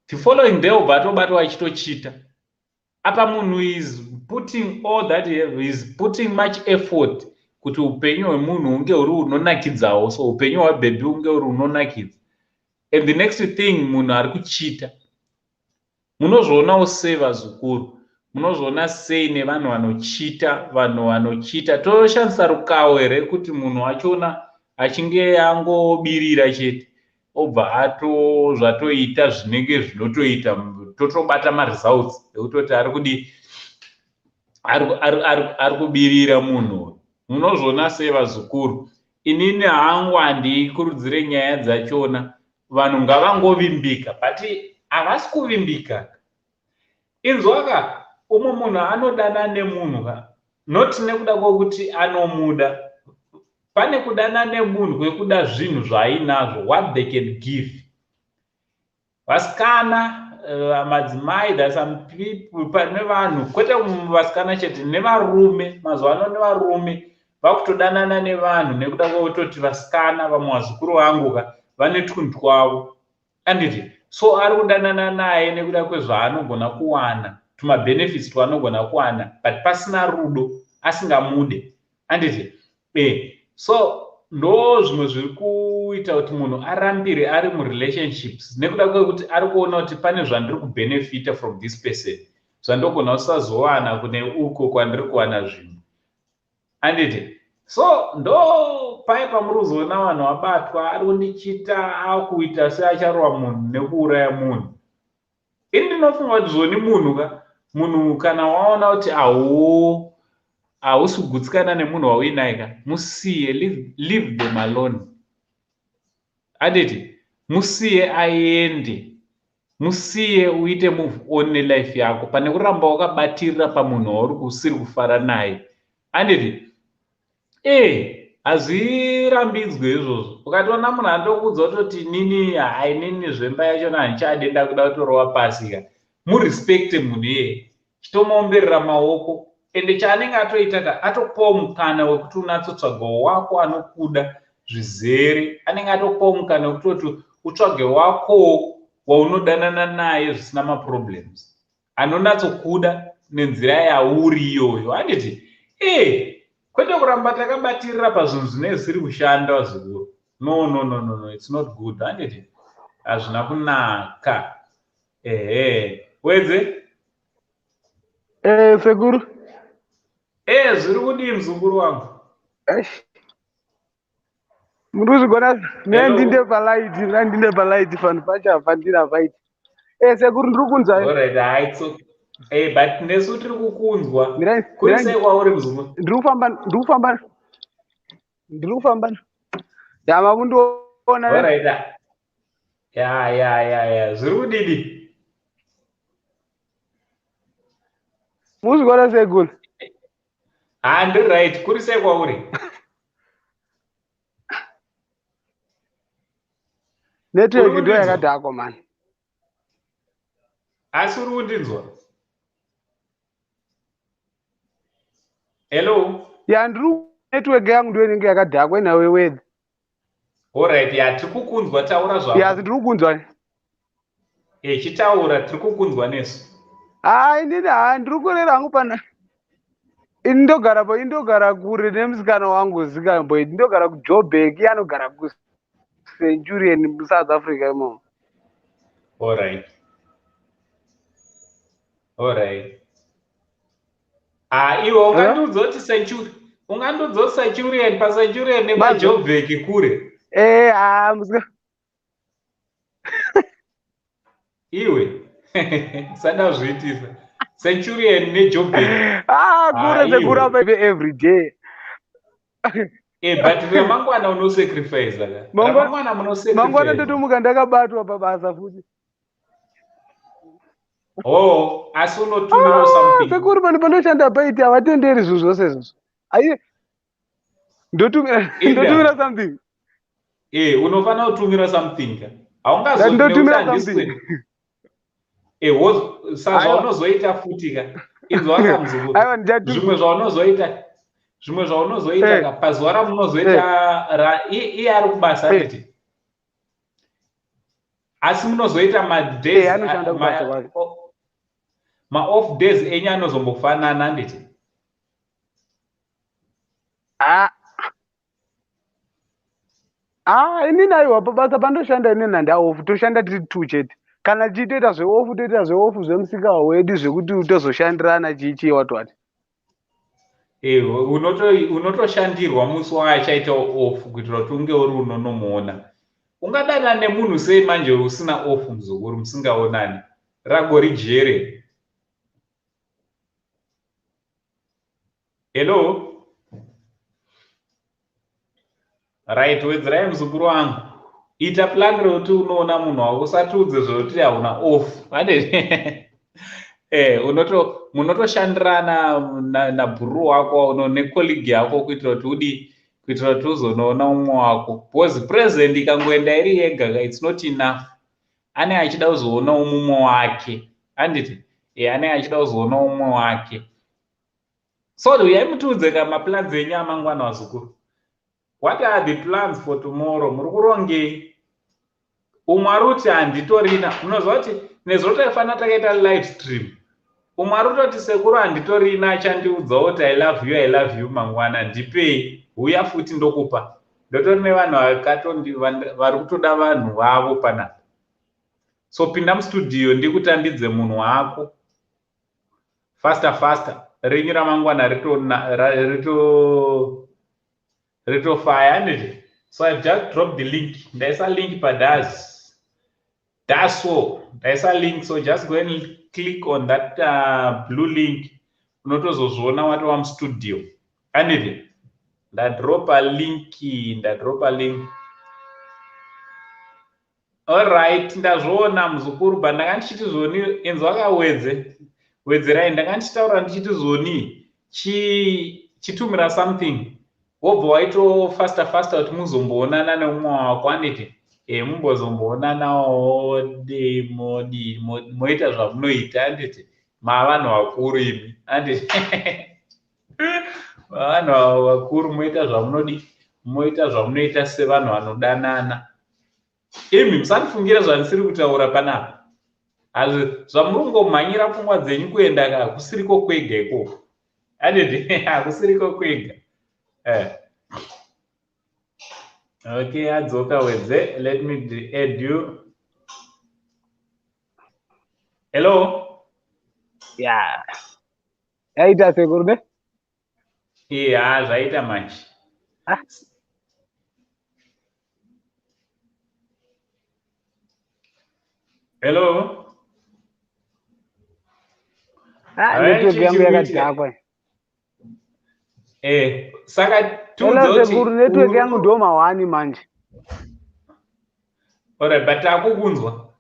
The following day obva atobatwa achitochita. Apa munhu is putting all that, is putting much effort kuti upenyu hwemunhu hunge huri hunonakidzawo, so upenyu hwabhebhi hunge huri hunonakidza, and the next thing munhu ari kuchita. Munozvionawo sei vazukuru? Munozviona sei nevanhu vanochita? Vanhu vanochita, toshandisa rukawo here kuti munhu wachona achinge angobirira chete obva ato zvatoita zvinenge zvinotoita, totobata maresults ekutoti ari kudi, ari kubirira munhu? Munozviona sei vazukuru? Inini hangu handikurudzire nyaya dzachona. Vanhu ngavangovimbika, but havasi kuvimbika. Inzwaka, umwe munhu anodana nemunhu ka, not nekuda kwokuti anomuda. Pane kudana nemunhu kwekuda zvinhu zvaainazvo, what they can give. Vasikana, madzimai, there some people, pane vanhu, kwete vasikana chete, nevarume mazuva ano, nevarume vakutodanana nevanhu nekuda kwekutoti vasikana vamwe, vazukuru vangu ka, vane tunhu twavo, anditi? So ari kudanana naye nekuda kwezvaanogona kuwana. tumabenefits twaanogona kuwana, but pasina rudo, asingamude, anditi? So ndo zvimwe zviri kuita kuti munhu arambire ari murelationships, nekuda kwekuti ari kuona kuti pane zvandiri kubenefita from this person zvandogona kusazowana kune uko kwandiri kuwana zvimwe, anditi? So ndo pai pamuri kuzoona vanhu vabatwa, ari kundichita, akuita seacharova munhu nekuuraya munhu. Ini ndinofunga kuti zvoni munhu ka, munhu kana waona kuti hausi kugutsikana nemunhu wauinaye ka, musiye, leave them alone, anditi? Musiye aende, musiye uite move on nelife yako, pane kuramba wakabatirira pamunhu wauri kusiri kufara naye, anditi? Hazvirambidzwe izvozvo. Ukatoona munhu andokuudza kutoti nini, hai, nini zvemba yachona handichade, ndakuda kutorova pasi ka, murespecte munhu iyeye, chitomuomberera maoko. Ende chaanenge atoita ka, atokupawo mukana wekuti unatsotsvagawo wako anokuda zvizere. Anenge atokupawo mukana wekutoti utsvage wakowo waunodanana naye zvisina maproblems, anonatsokuda nenzira yauri iyoyo, handiti? Kwete kuramba takabatirira pazvinhu zvinenge zvisiri kushanda zvikuru. No, no, no, no, no, it's not good, handiti? Hazvina kunaka. Ehe, wedze. Sekuru. Zviri kudii, muzukuru wangu? Muri kuzvigona. Ndinde palight, ndinde palight, fanhu pacho hapandina paiti. Sekuru, ndiri kunzwa. Alright, hai, it's okay. But nesu tiri kukunzwa. Kuri sei kwauri, muzukuru? Ndiri kufamba, ndiri kufamba, ndiri kufamba. Yama kundiona. Alright. Ya, zviri kudidi? Muzvigona, sekuru? Ha, ndiri right. Kuri sei kwauri? Network ndo yakadhakwa, mani. Asi uri kundinzwa? Hello? Ya, ndiri, network yangu ndo inenge yakadhakwa inawe weather. Alright, ya, tiri kukunzwa, taura zvako. Ya, ndiri kukunzwa. Chitaura, tiri kukunzwa nesu. Ha, inini, ha, ndiri kurera hangu pana. Ini ndogara po, indogara kure nemusikana wangu zikamboiti. Ndogara kuJoburg, iye anogara kuCenturion, South Africa imomo. Alright. Ah, iwe ungandiudza kuti Centurion, ungandiudza kuti Centurion, paCenturion nepaJoburg kure? Ha, musika. Iwe sada zviitisa. Centurion neJoburg. Ah, kure, sekuru, apa every day. But ramangwana unosacrifice ka. Ramangwana munosacrifice. Mangwana ndotomuka ndakabatwa pabasa futi. Oh, asi unotumirawo something. Sekuru, pano pandoshanda paiti havatenderi zvinhu zvose izvozvo. Ai, ndotumira something. Unofanira kutumira something ka. Haungazotumira something. Sazvaunozoita futi ka. Inzwa ka, muzukuru. Zvimwe zvaunozoita ka, pazuva ramunozoita, iye ari kubasa, handiti? Asi munozoita madays, maoff days enyu anozombofanana, handiti? Ah, inini aiwa, pabasa pandoshanda inini handaoff, toshanda tiri two chete. Kana tichitoita zveoff, toita zveoff zvemusika wedu, zvekuti tozoshandirana chii chii, watwati. Unotoshandirwa musi waachaita off kuitira kuti unge uri unonomuona. Ungadana nemunhu sei manje usina off, muzukuru, musingaonani? Ragori jere. Hello? Right, wedzerai, muzukuru wangu. Ita plan rekuti unoona munhu wako, usatiudze zvekuti hauna off. Munotoshandirana nabhururu wako necolleague yako kuitira kuti udi, kuitira kuti uzonoona umwe wako, because present ikangoenda iri yega, it's not enough. Ane achida kuzoonawo mumwe wake, handiti? Ane achida kuzoona umwe wake. So uyai mutiudze ka maplans enyu amangwana, vazukuru. What are the plans for tomorrow? Muri kurongei? Umwe ari kuti handitorina. Munoziva kuti nezuro taifanira takaita live stream. Umwe ari kutoti sekuru handitorina achandiudzawo kuti I love you, I love you mangwana, ndipei, huya futi ndokupa. Ndotori nevanhu vari kutoda vanhu vavo panapa. So pinda mustudio ndikutambidze munhu wako. Faster faster, renyu ramangwana ritofaya, handiti? So I've just dropped the link. Ndaisa link padas. Daso, ndaisa link, so just go and click on that blue link. Unotozozviona watova mustudio. Handiti? Ndadropa link, ndadropa link. All right, ndazviona muzukuru, but ndanga ndichiti zvoni inzwa kawedze. Wedzerai, ndanga ndichitaura ndichiti zvoni chitumira something. Wobva waito faster faster kuti muzomboonana neumwe wako, handiti? Mumbozomboonanawo modi moita zvamunoita, handiti? Mavanhu vakuru imi, handiti? Mavanhu vakuru moita zvamunodi, moita zvamunoita sevanhu vanodanana. Imi musandifungira zvandisiri kutaura panapa. Hazvi zvamuri kungomhanyira pfungwa dzenyu kuenda ka kusiriko kwega ikoko. Handiti? Hakusiriko kwega. Okay, adzoka wedze. Let me add you. Hello? Yeah. Yaita sekuru ne? Yeah, zvaita manje. Ah. Hello? Ah, network yangu yakadhakwa. Saka Hello sekuru, network yangu ndo mawani manje. Alright, but takukunzwa.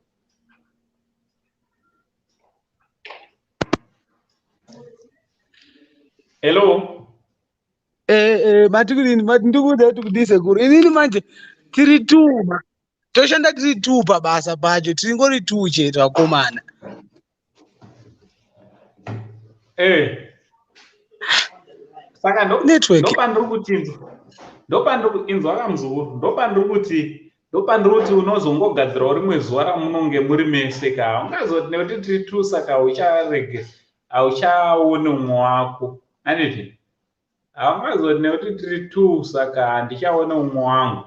Hello? Mati kudini, mati ndikuudza kuti kudii sekuru. Inini manje tiri two ma. Toshanda tiri two pabasa pacho, tiringori two chete vakomana. Saka Network. ndopandiri kutinzwa. Ndopandiri inzwa kamuzukuru. Ndopandiri kuti unozongogadzirawo rimwe zuva ramunonge muri mese ka. Ungazoti nekuti tiri two saka ucharege hauchaoni umwe wako. Handiti? Haungazoti nekuti tiri two saka handichaona umwe wangu.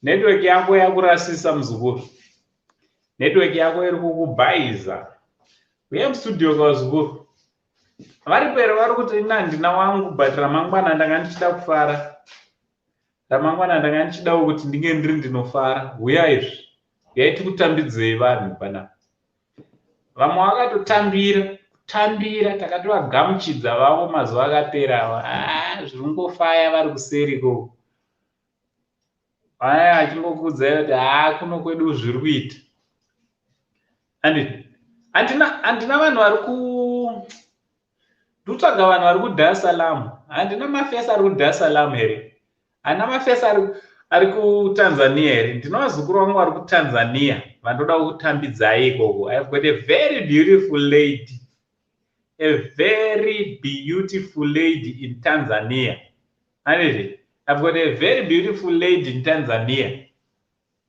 Network yako yakurasisa muzukuru. Network yako iri kukubhaiza. Uya mustudio kavazukuru. Varipo here vari kuti ina handina wangu, but ramangwana ndanga ndichida kufara. Ramangwana ndanga ndichidawo kuti ndinge ndiri ndinofara. Huya izvi. Huyai tikutambidzei vanhu panapa. Vamwe vakatotambira, kutambira, takatovagamuchidza vavo mazuva akapera ava. Zviri kungofaya vari kuseri ikoko. Vaya achingokuudzai kuti kuno kwedu zviri kuita. Handina vanhu vari ku ndikutsvaga vanhu vari kuDar es Salaam. Handina mafesi ari kuDar es Salaam here? Handina mafesi ari kuTanzania here? Ndina vazukuru vangu vari kuTanzania vandoda kutambidzai ikoko. I've got a very beautiful lady. A very beautiful lady in Tanzania. Handiti? I've got a very beautiful lady in Tanzania.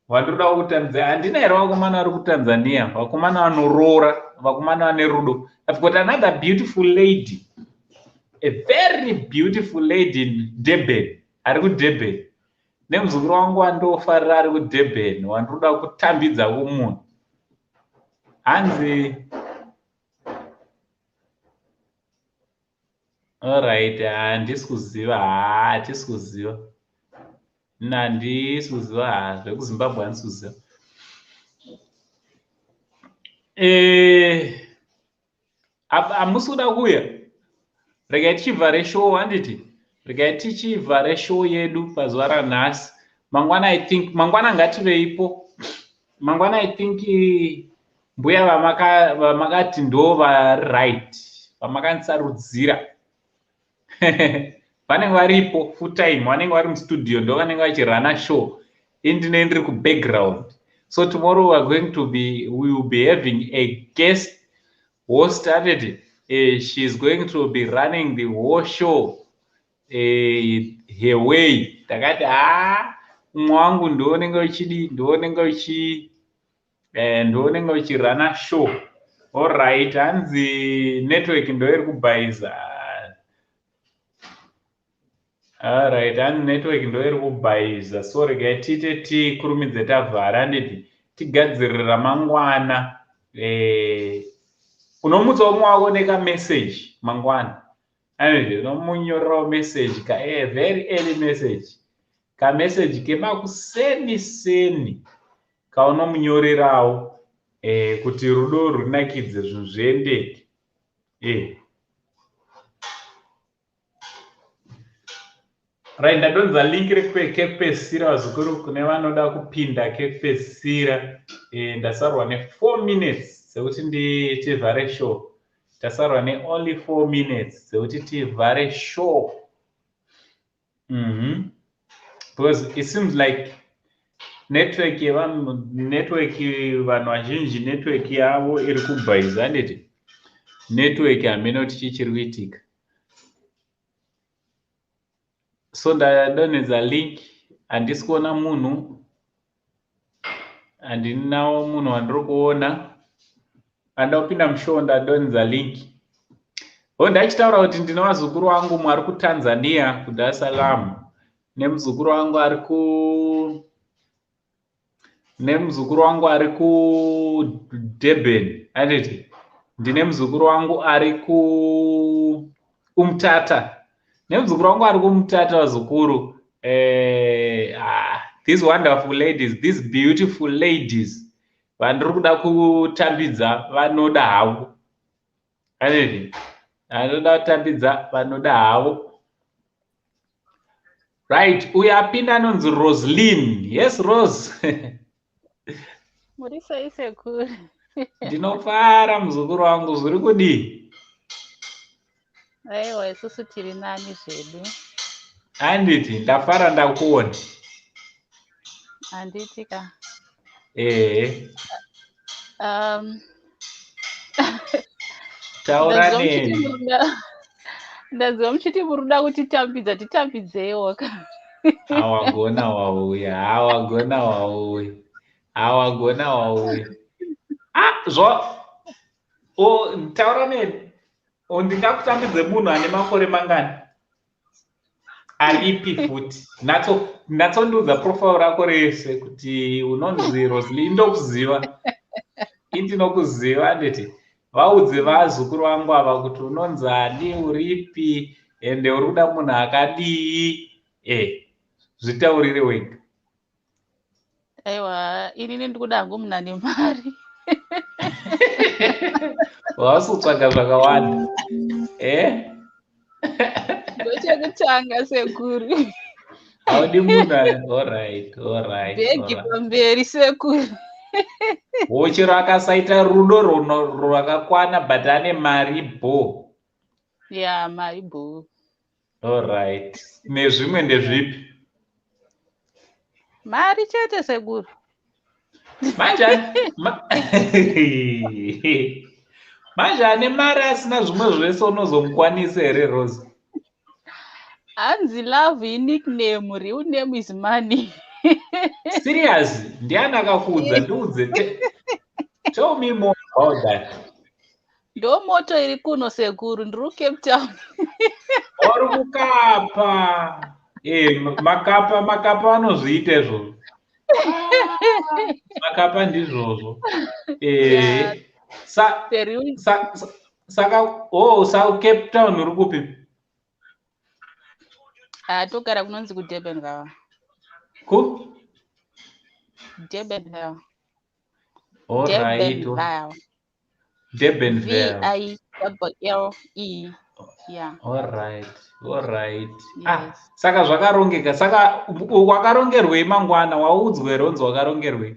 Vandoda kutambidza. Handina here vakomana vari kuTanzania? Vakomana vanoroora, vakomana vane rudo. I've got another beautiful lady. A very beautiful lady in Durban. Ari kuDurban. Nemuzukuru wangu wandofarira ari kuDurban, wandinoda kutambidza kumunhu. Hanzi Alright, handisi kuziva, hatisi kuziva. Handisi kuziva, zvekuZimbabwe handisi kuziva. Hamusi kuda kuuya? Regai tichivhare show, handiti? Regai tichivhare show yedu pazuva ranhasi. Mangwana I think, mangwana ngativeipo. Mangwana I think mbuya vamakati ndo vari right, vamakandisarudzira. Vanenge varipo full time, vanenge vari mustudio, ndo vanenge vachirana show. Ini ndiri kubackground. So tomorrow we are going to be, we will be having a guest host, handiti? She is going to be running the whole show her way. Takati umwe wangu ndounenge uchidi, ndounenge uchi ndounenge uchirana show. Alright, hanzi network ndo iri kubhaiza. Alright, hanzi network ndo iri kubhaiza. So regai tiite tikurumidze tavhara, handiti tigadzirire ramangwana. Unomutsa umwe wako nekameseji mangwana. Handiti unomunyorerawo message ka very early message. Kameseji kemakuseni seni kaunomunyorerawo kuti rudo runakidze, zvinhu zviendeke. Right, ndadonza link rekekupedzisira vazukuru kune vanoda kupinda kekupedzisira. Ndasarwa ne4 minutes dzekuti tivhare show. Tasarwa neonly 4 minutes dzekuti tivhare show. Because it seems like network yevanhu, network vanhu vazhinji network yavo iri kubhaiza, handiti? Network hameno kuti chii chiri kuitika. So ndadonhedza link, handisi kuona munhu, handinawo munhu wandiri kuona. Anda kupinda mushow, ndadonhedza link. O, ndachitaura kuti ndine vazukuru vangu, mumwe ari kuTanzania, kuDar es Salaam, nemuzukuru wangu ari ku nemuzukuru wangu ari kuDurban, handiti? Ndine muzukuru wangu ari kuUmtata, nemuzukuru wangu ari kuMutata. Vazukuru, these wonderful ladies, these beautiful ladies vandiri kuda kutambidza vanoda havo, handiti? Vanoda kutambidza vanoda havo. Right, uyo apinda anonzi Roslin. Yes, Rose. Muri sei, sekuru? Ndinofara, muzukuru wangu. Zviri kudii? Aiwa, isusu tiri nani zvedu. Handiti ndafara ndakuona. Handiti ka? Ehe. Taura neni. Ndanzwa muchiti muri kuda kutitambidza, titambidzeiwo ka. Awagona wauya, awagona wauya, awagona wauya. Ah, zvo o, taura neni. Ndingakutambidze munhu ane makore mangani, aripi futi? Natsondiudza profile rako rese kuti unonzi Rosli. Indokuziva, indinokuziva, handiti? Vaudze vazukuru vangu ava kuti unonzi ani, uripi, ende uri kuda munhu akadii. Zvitaurire wega. Aiwa, inini ndikuda hangu munhu ane mari. Wausi kutsvaga zvakawanda, e? Ndochekutanga, sekuru. Haudi munhu? Alright, alright. Bhegi pamberi, sekuru. Wochero akasaita rudo rwakakwana, but ane mari bo? Ya, mari bo. Alright, nezvimwe ndezvipi? Mari chete, sekuru. Manje ane mari asina zvimwe zvese unozomukwanisa here, Rose? Hanzi love inickname, real name is money. Serious? Ndiani akakuudza? Ndiudze. Tell me more about that. Ndo motto iri kuno, sekuru. Ndiri kuCape Town. Uri kuKapa. Makapa, Makapa anozviita izvozvo. Makapa ndizvozvo. Saka oh, sa Cape Town uri kupi? Togara kunonzi kuDurbanville. Ku? Durbanville. Alright. Durbanville. Durbanville. V I double L E. Yeah. Alright. Ah, saka zvakarongeka. Saka wakarongerwei mangwana? Waudzwe here unzi wakarongerwei?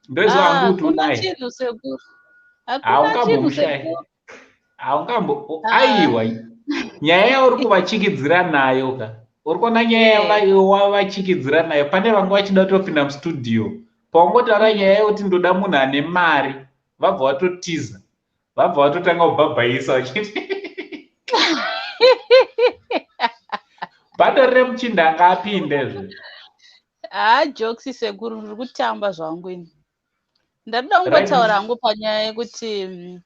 Ndoizvo hangu kuti Hakuna unaye. chinhu, sekuru. Hakuna chinhu, Haungambomushayi. sekuru. Haungambo Ah. aiwa. Nyaya yauri kuvachikidzira nayo ka. Uri kuona nyaya wavachikidzira nayo, pane vanga vachida kutopinda mustudio. Paungotaura nyaya yekuti ndoda munhu ane mari, vabva vatotiza. Vabva vatotanga kubhabhaisa vachiti bhatori remuchinda anga apinde zve. Ah, jokes, sekuru, ndiri kutamba zvangu ini. Ndakuda kungotaura hangu panyaya yekuti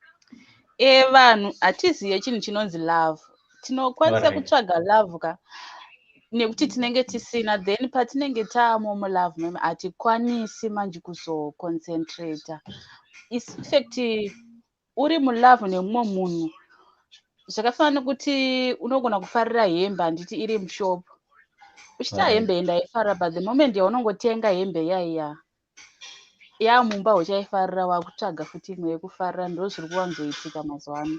vanhu hatizive chinhu chinonzi love. Tinokwanisa kutsvaga love ka nekuti tinenge tisina, then patinenge taamo mulove meme hatikwanisi manje kuzoconcentrata. In fact, uri mulove nemumwe munhu zvakafanana nekuti unogona kufarira hembe, handiti, iri mushop uchita hembe ndaifarira, but the moment yaunongotenga hembe iyaiya yamumba uchaifarira, wakutsvaga futi imwe yekufarira. Ndo zviri kuwanzoitika mazuva ano.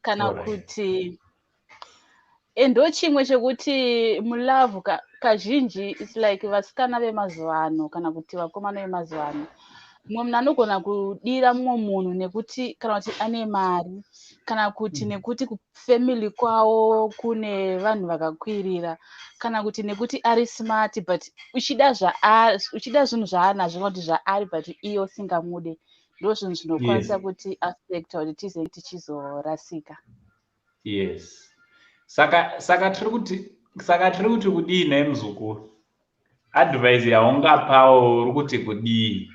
Kana kuti ndo chimwe chekuti mulove kazhinji its like vasikana vemazuva ano kana kuti vakomana vemazuva ano, mumwe munhu anogona kudira mumwe munhu nekuti kana kuti ane mari, kana kuti nekuti kufamily kwavo kune vanhu vakakwirira, kana kuti nekuti ari smart, but uchida uchida zvinhu zvaanazvo kana kuti zvaari, but iye usingamude. Ndo zvinhu zvinokwanisa kuti affecta kuti tize tichizorasika. Yes, saka tiri kuti kudii nhai muzukuru? Advice yaungapawo uri kuti kudii?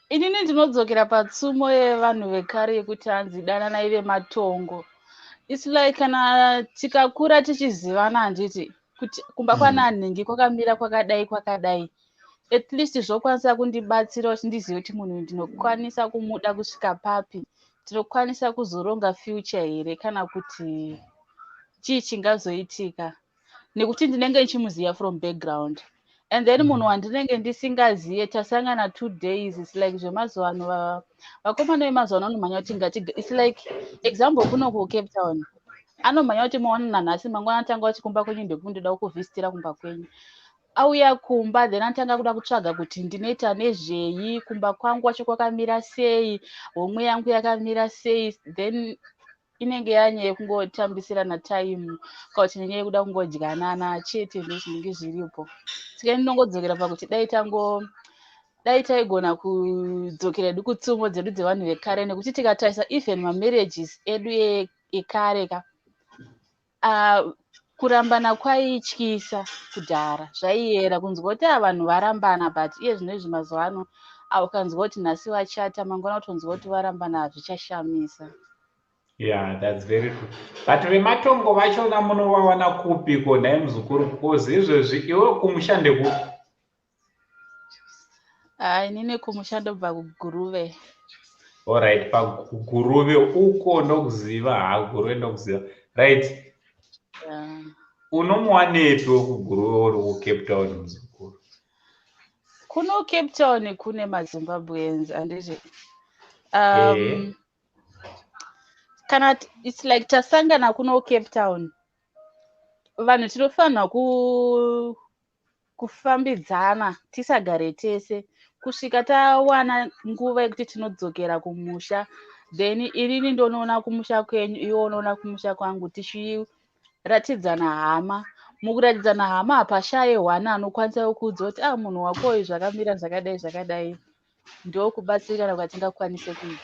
Inini ndinodzokera patsumo yevanhu vekare yekuti hanzi dananai vematongo. Its like kana tikakura tichizivana, handiti, kuti kumba kwananhingi kwakamira kwakadai kwakadai, at least zvokwanisa kundibatsira kuti ndizive kuti munhu ndinokwanisa kumuda kusvika papi, tinokwanisa kuzoronga future here, kana kuti chii chingazoitika, nekuti ndinenge ndichimuziva from background. And then munhu wandinenge ndisingaziye, tasangana 2 days, its like zvemazuva ano, vakomana vemazuva ano anomhanya kuti ngati, its like example, kuno kuCape Town anomhanya kuti maona nanhasi, mangwana atanga kuti kumba kwenyu ndoda kuvhizitira kumba kwenyu. Auya kumba, then anotanga kuda kutsvaga kuti ndinoita nezvei, kumba kwangu kwacho kwakamira sei, homwe yangu yakamira sei. Then inenge yanyaya yekungotambisirana time kana kuti nenyaya yekuda kungodyanana chete, ndo zvinenge zviripo. Saka ndinongodzokera pakuti dai taigona kudzokera edu kutsumo dzedu dzevanhu vekare, nekuti tikatarisa even mamarriages edu ekare ka, kurambana kwaityisa kudhara, zvaiyera kunzwa kuti a vanhu varambana. But iye zvino izvi mazuva ano, ukanzwa kuti nhasi vachata, mangwana kutonzwa kuti varambana, hazvichashamisa. Yeah, that's very true. But vematongo vachona munovawana kupiko nhai muzukuru? Because izvezvi iwe kumusha ndekupi? Hai, inini kumusha ndobva kuGuruve. Allright, paGuruve uko ndokuziva. Ha, Guruve ndokuziva, right. Unomuwanepi wekuGuruve uri kuCape Town, muzukuru? Kuno Cape Town kune maZimbabweans, handiti? Kana its like tasangana kuno Cape Town, vanhu tinofanira kufambidzana, tisagare tese kusvika tawana nguva yekuti tinodzokera kumusha. Then inini ndonoona kumusha kwenyu, iwe unoona kumusha kwangu, tichiratidzana hama. Mukuratidzana hama hapashaye hwana anokwanisa kukuudza kuti ah, munhu wako uyu zvakamira zvakadai zvakadai. Ndokubatsirikana kwatingakwanise kuita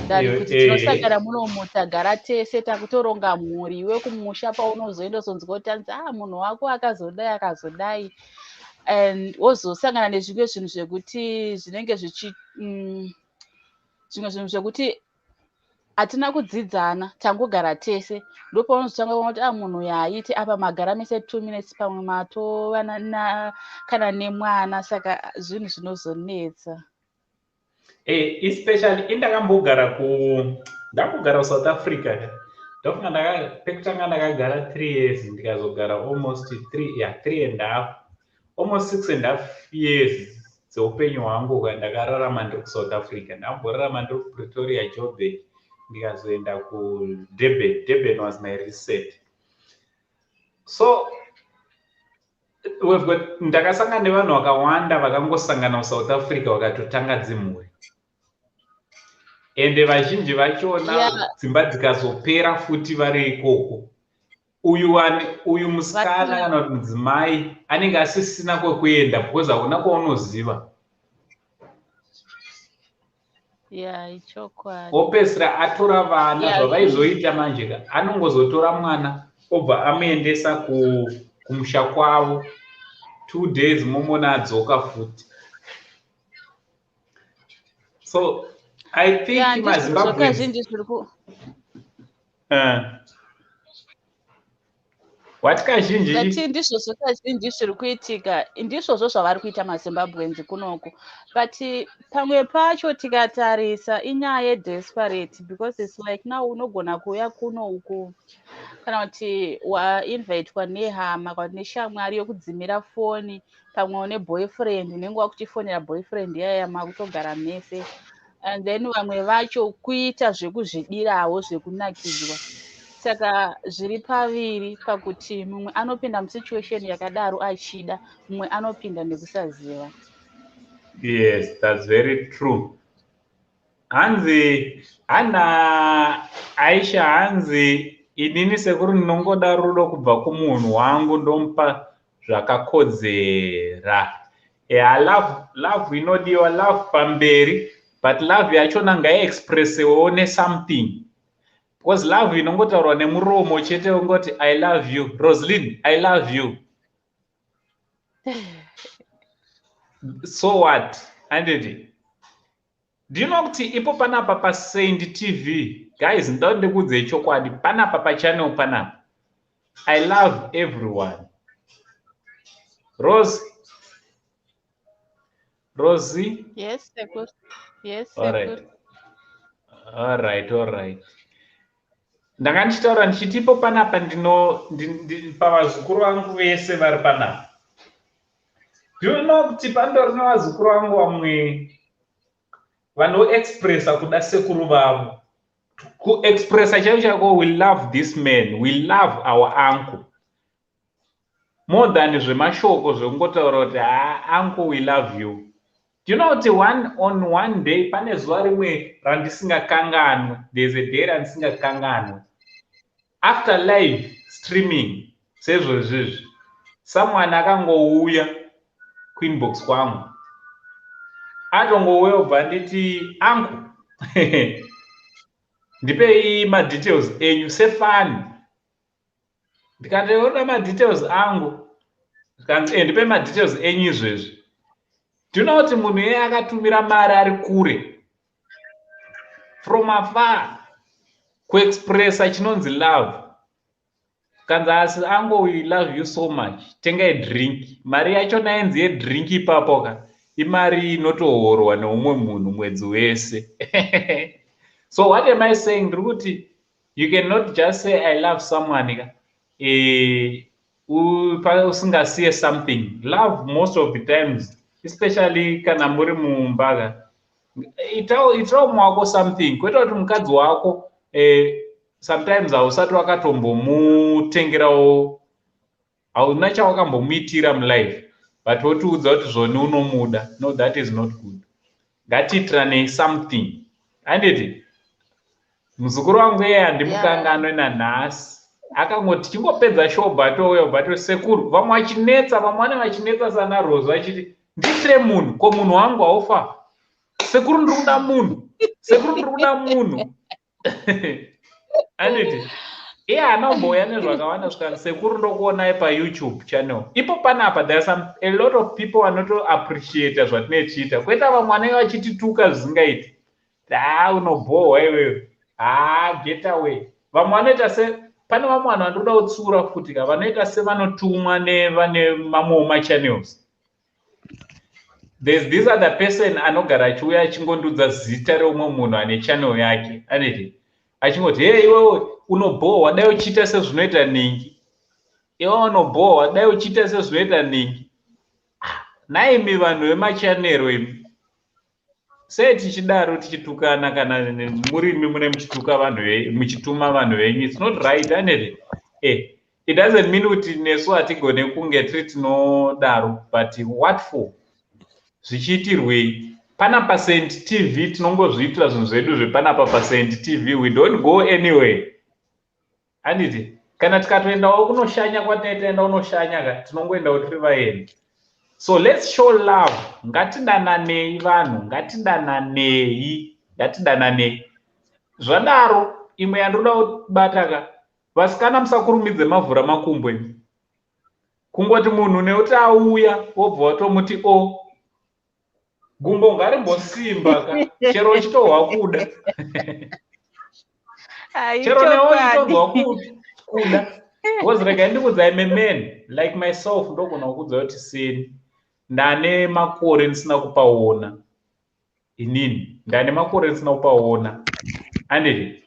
than kuti tinosangana munomu, tagara tese, takutoronga mhuri, iwe kumusha paunozoenda uzonzwa kuti anzi ah, munhu wako akazodai akazodai, and wozosangana nezvimwe zvinhu zvekuti zvinenge zvichi zvimwe zvinhu zvekuti hatina kudzidzana, tangogara tese. Ndopaunozotanga kuona kuti ah, munhu uyu haaiti apa, magara mese 2 minutes, pamwe matova kana nemwana, saka zvinhu zvinozonetsa. Especially indakambogara ku ndambogara kuSouth Africa. Ndofunga pekutanga ndakagara 3 years, ndikazogara almost three, yeah, three and half, almost six and half years dzeupenyu hwangu ndakararama ndiri kuSouth Africa. Ndamborarama ndiri kuPretoria, Joburg, ndikazoenda kuDurban. Durban was my reset. So we've got, ndakasangana nevanhu vakawanda vakangosangana kuSouth Africa vakatotanga dzimhuri, ende vazhinji vachona dzimba dzikazopera futi vari ikoko. Uyu uyu musikana kana kuti mudzimai anenge asisina kwekuenda because hauna kwaunoziva. Yeah, ichokwadi. Opesira atora vana. Zvavaizoita manje ka, anongozotora mwana obva amuendesa kumusha kwavo. 2 days momona adzoka futi. So I think maZimbabwe Kazhinji zviri ku Wati kazhinji? Ngati ndizvozvo kazhinji zviri kuitika, ndizvozvo zvavari kuita maZimbabweans kunoku. But pamwe pacho tikatarisa, inyaya yedesperate, because it's like now unogona kuuya kuno uku, kana kuti wainvitwa nehama kana kuti neshamwari yokudzimira foni. Pamwe une boyfriend, unenge wakuchifonera boyfriend iyaya, makutogara mese. And then vamwe vacho kuita zvekuzvidirawo, zvekunakidzwa. Saka zviri paviri, pakuti mumwe anopinda musituation yakadaro achida, mumwe anopinda nekusaziva. Yes, that's very true. Hanzi hana Aisha, hanzi, "Inini sekuru ndinongoda rudo kubva kumunhu wangu, ndomupa zvakakodzera." Yeah, love, love inodiwa, love pamberi, but love yachona ngaiexpressewo nesomething, because love inongotaurwa nemuromo chete, ungoti, "I love you, Roslin, I love you," so what? Anditi ndino kuti ipo panapa paSaint TV, guys, ndoda ndikuudzei chokwadi. Panapa pachannel panapa, I love everyone. Rose, Rosie. Yes, sekuru. Yes. Alright. Sekuru. Alright. Ndanga ndichitaura ndichiti ipo panapa ndino pavazukuru vangu vese vari panapa. Do you know kuti pandori nevazukuru vangu vamwe vanoexpressa kuda sekuru vavo, kuexpressa chaiko chaiko, "We love this man, we love our uncle," more than zvemashoko zvekungotaura kuti, "Ha, uncle, we love you." Do you know kuti one on one day, pane zuva rimwe randisingakanganwe, there's a day randisingakanganwe, after live streaming sezvozvizvi, someone akangouya kuinbox kwangu, atongouya ubva nditi, "Uncle, ndipei madetails enyu sefani." Ndikati, "Oda madetails angu?" Zvikanzi, "Ndipei madetails enyu izvezvi." Do you know kuti munhu iyeye akatumira mari ari kure, from afar, kuexpressa chinonzi love? Kanzi, "Asi uncle, we love you so much, tengai drink." Mari yachona yenzi yedrink ipapo ka, imari inotohorwa neumwe munhu mwedzi wese. So what am I saying? Ndiri kuti you cannot just say, "I love someone," ka, usingasiye something. Love, most of the times, especially kana muri mumba ka, itawo mwako something, kwete kuti mukadzi wako, sometimes hausati wakatombomutengerawo, hauna chawakambomuitira mulife, but wotiudza kuti zvoni unomuda. No, that is not good. Ngatiitiranei something, handiti? Muzukuru wangu iye handimukanganwe nanhasi. Akangoti chingopedza show, batouya bato, "Sekuru." Vamwe vachinetsa, vamwe vane vachinetsa sana Rose, vachiti, "Ndiitire munhu." Ko munhu wangu haufa? "Sekuru, ndiri kuda munhu. Sekuru, ndiri kuda munhu." Anditi iye haana kumbouya nezvakawanda. Svikani, "Sekuru, ndokuonai paYouTube channel." Ipo panapa there are some a lot of people vanotoappreciata zvatinochiita, kwete vamwe vanenge vachitituka zvisingaiti, "Ha, unobhohwa iwewe, ha, get away." Vamwe vanoita se pane vamwe vanhu vandoda kutsiura futi ka, vanoita sevanotumwa nevane mamwewo machannels. There's this other person anogara achiuya achingondudza zita reumwe munhu ane channel yake, aneti achingoti, "Hey, iwewe unobhohwa, dai uchiita sezvinoita ningi. Iwe unobhohwa, dai uchiita sezvinoita ningi." Ah, naimi vanhu vemachanero imi, sei tichidaro, tichitukana? Kana murimi mune muchituka vanhu, muchituma vanhu venyu, it's not right, aneti? It doesn't mean kuti nesu hatigone kunge tiri tinodaro, but what for? Zvichiitirwei? Panapa Saint TV tinongozviitira zvinhu zvedu zvepanapa paSaint TV. We don't go anywhere, handiti? Kana tikatoendawo kunoshanya kwatinoitaenda kunoshanya ka, tinongoendawo tiri vaeni. So let's show love. Ngatidananei vanhu, ngatidananei, ngatidananei. Zvadaro, imwe yandoda kubata ka, vasikana, musakurumidze mavhura makumbo imi. Kungoti munhu nekuti auya, wobva watomuti o gumbo ngarimbosimba ka, chero uchitohwa kuda, chero newe uchitonzwa kuda. Because regai ndikuudzai, a man like myself, ndogona kukuudza kuti seni ndane makore ndisina kupaona. Inini ndane makore ndisina kupaona, anditi?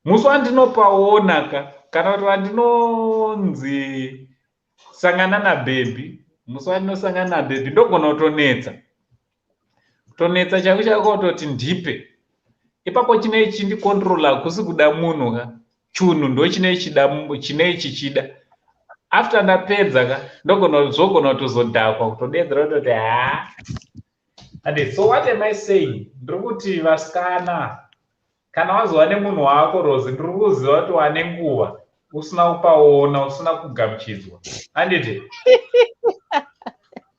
Musi wandinopaona ka, kana kuti wandinonzi sangana nabhebhi, musi wandinosangana nabhebhi, ndogona kutonetsa, kutonetsa chaiko chaiko, kutoti ndipe ipapo. Chinei chindicontrola kusi kuda munhu ka, chunhu ndo chinei chida, chinei chichida. After ndapedza ka, ndogona, zvogona kutozodhakwa, kutodedzera kutoti ha. And so what am I saying? Ndiri kuti vasikana, kana wazova nemunhu wako, Rosi, ndiri kuziva kuti wane nguva usina kupaona, usina kugamuchidzwa, handiti?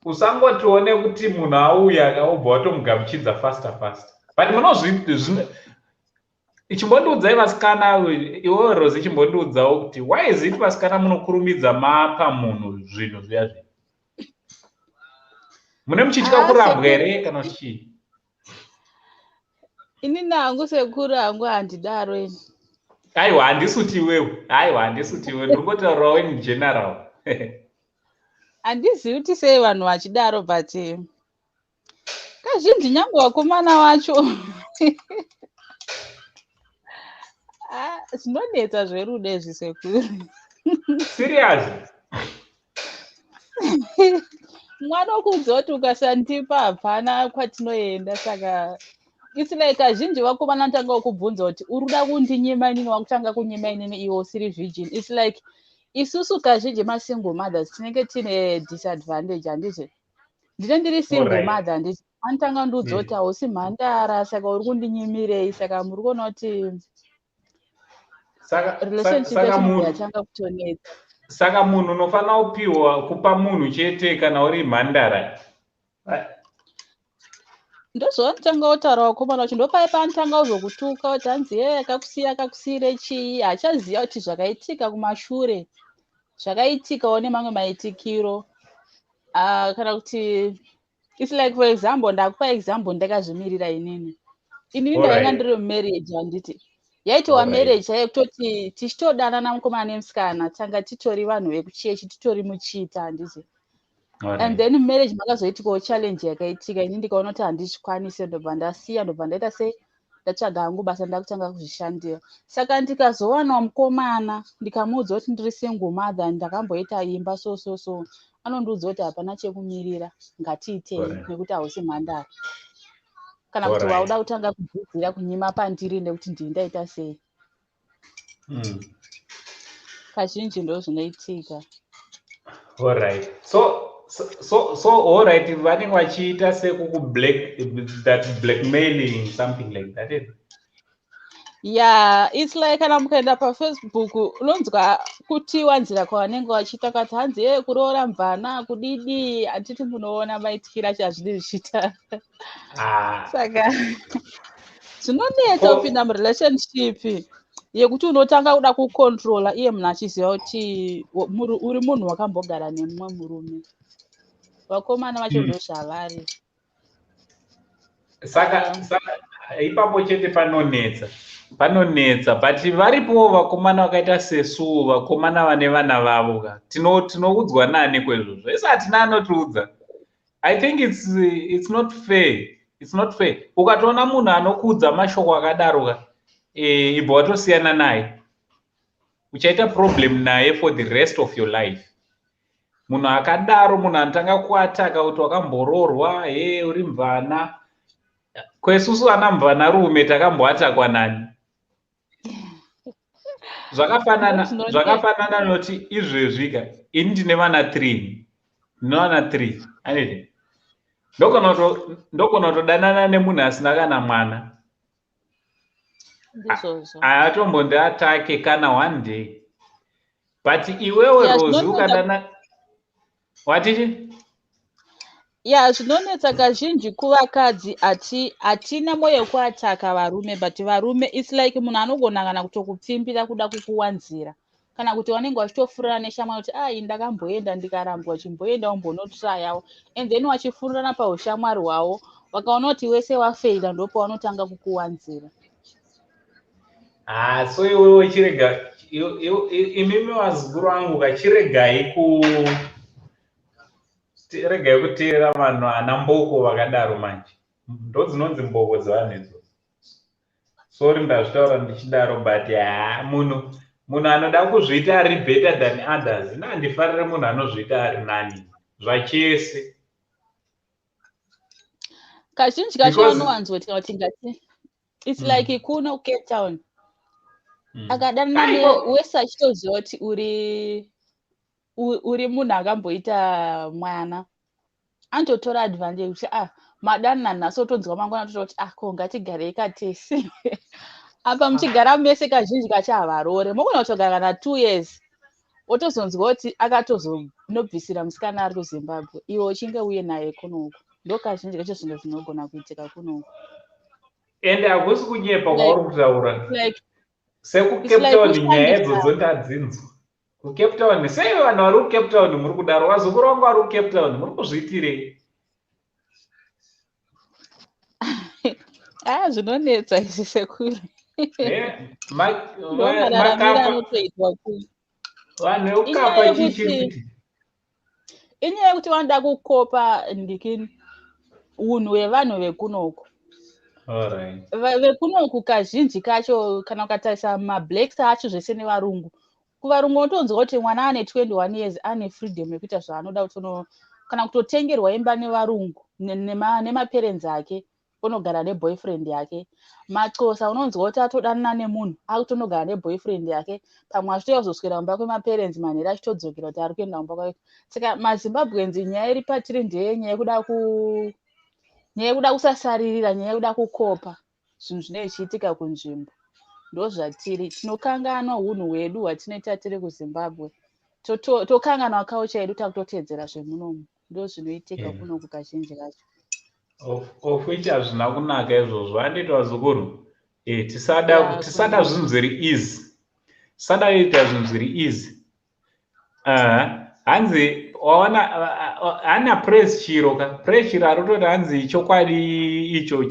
Usangotione kuti munhu auya kaubva watomugamuchidza faster faster. But munozvi, chimbondiudzai vasikana, iwewe Rosi, chimbondiudzawo kuti why is it vasikana munokurumidza mapa munhu zvinhu zviya zviya? Mune muchitya kurambwa here, kana kuti chii? Inini hangu, sekuru hangu, handidaro ini. Aiwa, handisi kuti iwewe, aiwa, handisi kuti iwewe, ndingotaurawo in general. Handizivi kuti sei vanhu vachidaro, but kazhinji nyange vakomana vacho. Ah, zvinonetsa zverudo izvi, sekuru. Serious? Mwana okuudza kuti ukasandipa hapana kwatinoenda. Saka it's like kazhinji vakomana vanotanga kukubvunza kuti uri kuda kundinyima inini, wakutanga kunyima inini iwe usiri virgin. It's like isusu kazhinji masingle mothers tinenge tine disadvantage, handiti? Ndine ndiri single mother, handiti? Anotanga kundiudza kuti hausi mhandara, saka uri kundinyimirei? Saka muri kuona kuti Saka relationship saka yacho munhu yatanga kutonetsa. Saka munhu unofanira kupiwa, kupa munhu chete kana uri mhandara? Ndozvavanotanga kutaura vakomana vacho. Ndopai paanotanga kuzokutuka kuti hanzi ye akakusiya, akakusiyire chii? Hachaziva kuti zvakaitika kumashure zvakaitikawo nemamwe maitikiro. Kana kuti it's like, for example, ndakupa example ndakazvimirira inini. Inini ndainga ndiri mumarriage, handiti? Yaitova marriage chaiyo, kutoti tichitodanana mukomana nemusikana, tanga titori vanhu vekuchechi, titori muchita, handiti? And then marriage makazoitikawo challenge yakaitika. Ini ndikaona kuti handizvikwanisi, ndobva ndasiya, ndobva ndaita sei, ndatsvaga hangu basa, ndakutanga kuzvishandira. Saka ndikazowanawo mukomana, ndikamuudza kuti ndiri single mother, ndakamboita imba, so so so, anondiudza kuti hapana chekumirira, ngatiitei, nekuti hausi mhandara, kana kuti wauda kutanga kudzidzira kunyima pandiri nekuti ndii ndaita sei. Kazhinji ndo zvinoitika. Alright, so alright, vanenge vachiita sekuku black, that blackmailing, something like that, eh? Yeah, it's like kana mukaenda paFacebook, unonzwa kutiwanzira kwavanenge vachiita kati hanzi ye kuroora mvana kudidi, handiti? Munoona maitikiro acho azvidi zvichiita. Saka zvinonetsa kupinda murelationship yekuti unotanga kuda kucontrola iye munhu achiziva kuti uri munhu wakambogara nemumwe murume. Vakomana vacho ndozvavari. Saka saka ipapo chete panonetsa, panonetsa. But varipowo vakomana vakaita sesuwo, vakomana vane vana vavo ka. Tinoudzwa nani kwezvozvo? Isi hatina anotiudza. I think it's not fair, it's not fair. Ukatoona munhu anokuudza mashoko akadaro ka, ibva watosiyana naye. Uchaita problem naye for the rest of your life, munhu akadaro. Munhu anotanga kuataka kuti wakamboroorwa, he, uri mvana. Kwesusu ana mvana rume takamboatakwa nani? Zvakafanana, zvakafanana noti izvezvi ka, ini ndine vana 3, ndine vana 3, aniti? Ndogona kutodanana nemunhu asina kana mwana. Ndizvozvo. Haatombondiatake kana one day. But iwewe, Yeah, Rosi, ukadana watichi? Ya, zvinonetsa kazhinji kuvakadzi, hatina mwoyo wekuataka varume, but varume, it's like munhu anogona kana kutokupfimbira kuda kukuwanzira. Kana kuti vanenge vachitofurira neshamwari kuti ai, ndakamboenda ndikarambwa, chimboenda umbonotrayawo. And then vachifurirana paushamwari hwavo, vakaona kuti wese wafeila, ndopavanotanga kukuwanzira. Ah, so iwewe chirega, imimi vazukuru vangu, kachiregai ku regai kuteerera vanhu ana mboko vakadaro. Manje ndo dzinonzi mboko dzevanhu idzodzo. Sorry, ndazvitaura ndichidaro, but ha, munhu anoda kuzviita ari better than others, ina handifarire munhu anozviita ari nani zvachese. Kazhinji kacho vanowanzoti kana kuti ngati it's like kuno Cape Town, akadanana wese achitoziva kuti uri munhu akamboita mwana, anototora advantage kuti ah, madanana nhasi, otonzwa mangwana totora kuti ah, ko ngatigarei katese apa. Muchigara mese, kazhinji kacho havarore, mogona kutogara kana 2 years, wotozonzwa kuti akatozonobvisira musikana ari kuZimbabwe, iwe uchinge uye naye kunoku. Ndo kazhinji kacho zvinhu zvinogona kuitika kunoku. Ende hakusi kunyepa kwauri kutaura. SekuCape Town, nyaya idzodzo ndadzinzwa kuCape Town. Sei vanhu vari kuCape Town muri kudaro? Vazukuru vangu vari kuCape Town, muri kuzviitirei? A, zvinonetsa izvi, sekuru. Ndomararamiro anotoitwa ku Vanhu vekukapa chichiri. Inyaya yekuti vanoda kukopa ndikini unhu hwevanhu vekunoku. Vekunoku kazhinji kacho, kana ukatarisa mablacks acho zvese nevarungu, kuvarungu unotonzwa kuti mwana ane 21 years ane freedom yekuita zvaanoda, kutono kana kutotengerwa imba nevarungu nemaparents ake, unogara neboyfriend yake. MaXhosa unonzwa kuti atodanana nemunhu, akutonogara neboyfriend yake, pamwe achitouya kuzoswera mumba kwemaparents manheru, achitodzokera kuti ari kuenda kumba kwake. Saka maZimbabweans, nyaya iri patiri ndeyenyaya yekuda ku nyaya yekuda kusasaririra, nyaya yekuda kukopa zvinhu zvinenge zvichiitika kunzvimbo. Ndo zvatiri, tinokanganwa unhu hwedu hwatinoita tiri kuZimbabwe, tokanganwa culture yedu, takutotedzera zvemunomu. Ndo zvinoitika kunoku kazhinji kacho. Of which hazvina kunaka izvozvo, handiti vazukuru? Tisada tisada zvinhu zviri easy, tisada kuita zvinhu zviri easy. Hanzi waona hana Praise Chiro ka, Praise Chiro ari kutoti hanzi chokwadi icho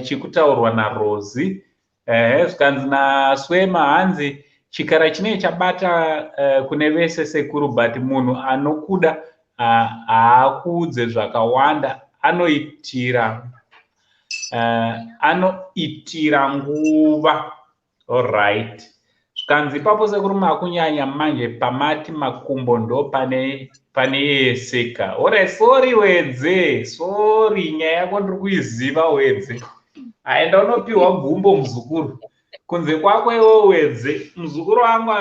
chikutaurwa naRosi. Ehe, zvikanzi naSwema hanzi chikara chinenge chabata kune vese sekuru, but munhu anokuda haakuudze zvakawanda, anoitira nguva. Alright, zvikanzi ipapo sekuru makunyanya manje pamati makumbo ndo pane yeseka. Alright, sorry Wedze, sorry, nyaya yako ndiri kuiziva Wedze. Aenda unopiwa gumbo muzukuru, kunze kwako iwo Wedze, muzukuru wangu,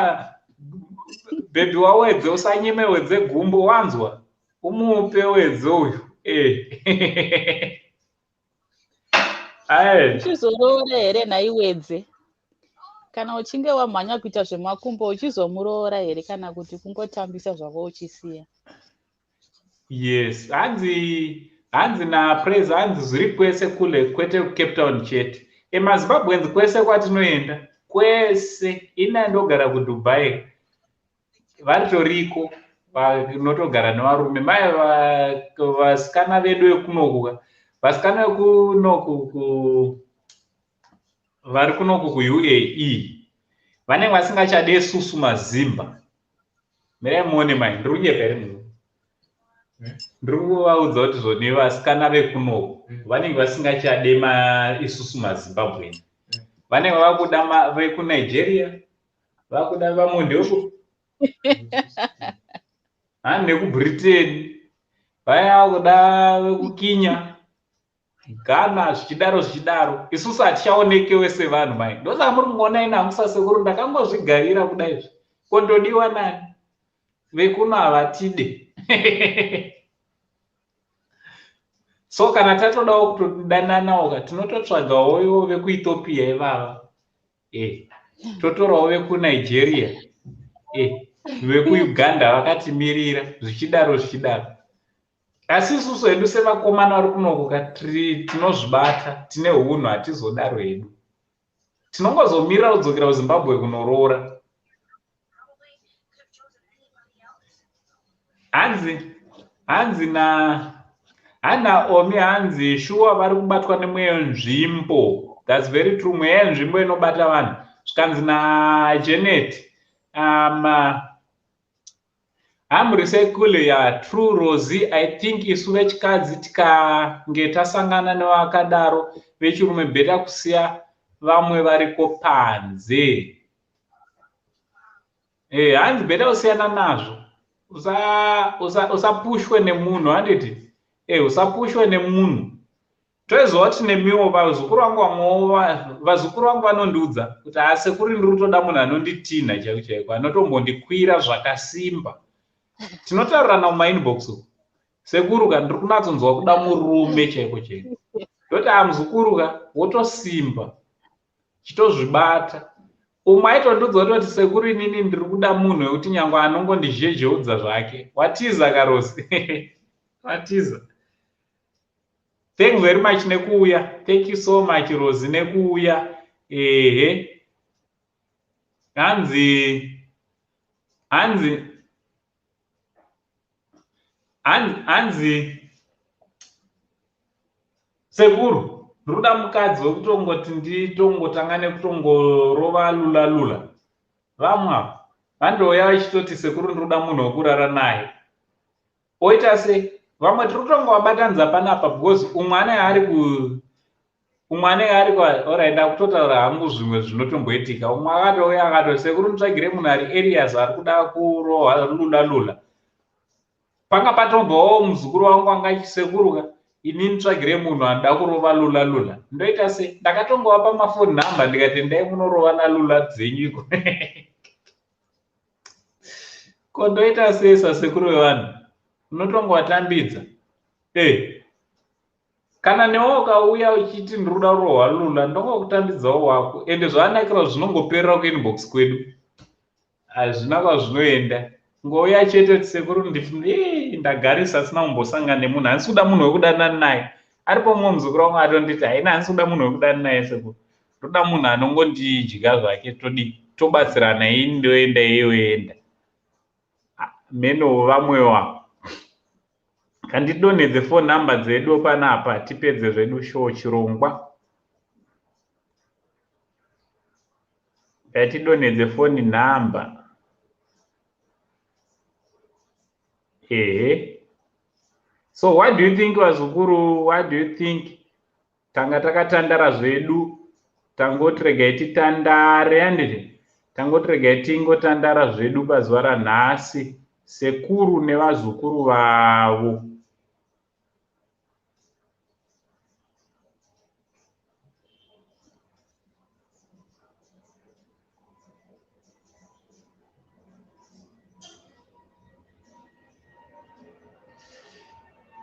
bhebhi waWedze, usanyime Wedze gumbo, wanzwa? Umupe Wedze uyu. Aye. Uchizoroora here nhaiWedze? Kana uchinge wamhanya kuita zvemakumbo, uchizomuroora here kana kuti kungotambisa zvako uchisiya? Yes, hanzi naPraise hanzi zviri kwese kule, kwete kuCape Town chete. EmaZimbabweans kwese kwatinoenda kwese, ina ndogara kuDubai, varitoriko vanotogara nevarume. Mai, vasikana vedu vekunoku, vasikana vekunoku vari kunoku kuUAE vanenge vasingachade isusu mazimba. Mirai muone mai, ndiri kunyepa here munhu? Ndiri kuvaudza kuti zvoni vasikana vekunoku vanenge vasingachade isusu maZimbabwean, vanenge vakuda vekuNigeria, vakuda vamwe ndeku hani nekuBritain, vaya kuda vekuKenya, Ghana, zvichidaro zvichidaro. Isusu hatichaonekewe sevanhu mai. Ndosaka muri kungoona ina hangu sasekuru ndakangozvigarira kudaizvi. Kondodiwa nani? Vekuno havatide. So kana tatodawo kutodananawo ka, tinototsvagawo ivo vekuEthiopia ivava, totorawo vekuNigeria, vekuUganda vakatimirira, zvichidaro zvichidaro. Asi isusu hedu sevakomana vari kunoku ka, tinozvibata, tine unhu, hatizodaro hedu. Tinongozomirira kudzokera kuZimbabwe kunoroora. Hanzi hanzi na hanaomi hanzi shuwa vari kubatwa nemweya wenzvimbo. That's very true. Mweya yenzvimbo inobata vanhu. Zvikanzi naJanet hamurise kule ya true Rosie. I think isu vechikadzi tikange tasangana nevakadaro vechirume better kusiya vamwe variko panze. Hanzi better kusiyana nazvo. Usapushwe nemunhu handiti? Usapushwe nemunhu. Toiziva kuti nemiwo vazukuru vangu vamwewo vazukuru vangu vanondiudza kuti asekuri ndiri kutoda munhu anonditinha chaiko chaiko anotombondikwira zvakasimba. Tinotaurirana mumainbox uku. Sekuru ka ndiri kunatsonzwa kuda murume chaiko chaiko. Ndoti amuzukuru ka wotosimba. Chitozvibata. Umwe aitondiudza kutoti sekuru inini ndiri kuda munhu wekuti nyangwe anongondizhezheudza zvake. Watiza kaRosi. Watiza. Thanks very much nekuuya. Thank you so much Rosi nekuuya. Ehe. Hanzi hanzi hanzi hanzi sekuru ndiri kuda mukadzi wekutongoti nditongotanga nekutongorova lula lula. Vamwe ava vandouya vachitoti sekuru ndiri kuda munhu wekurara naye. Oita sei? Vamwe tiri kutongovabatanidza panapa because umwe anenge ari ku umwe anenge ari alright ndakutotaura hangu zvimwe zvinotomboitika. Umwe akatouya akatoti sekuru mutsvagire munhu ari areas ari kuda kurohwa lula lula. Panga patobvawo muzukuru wangu anga achisekuruka inini tsvagire munhu anoda kurova lula lula. Ndoita sei? Ndakatongovapa mafoni number ndikati endai munorova nalula dzenyu iko. Ko ndoita sei sasekuru vevanhu? Unotongovatambidza. Kana newe ukauya uchiti ndiri kuda kurohwa lula ndongokutambidzawo wako. Ende zvaanakira zvinongoperera kuinbox kwedu. Hazvina kwazvinoenda. Ngouya chete kuti sekuru ndagarisa asina kumbosangana nemunhu. Handisi kuda munhu wekudanana naye. Aripo mumwe muzukuru wangu atonditi haina handisi kuda munhu wekudanana naye sekuru. Ndoda munhu anongondidya zvake todi tobatsirana ini ndoenda iye oenda. Meno vamwewo kandidonhedze phone number dzedu panapa tipedze zvedu show chirongwa. Ngatidonhedze phone number. Ehe. So what do you think vazukuru? What do you think? Tanga takatandara zvedu. Tangoti regai titandare handiti? Tangoti regai tingotandara zvedu pazuva ranhasi. Sekuru nevazukuru vavo.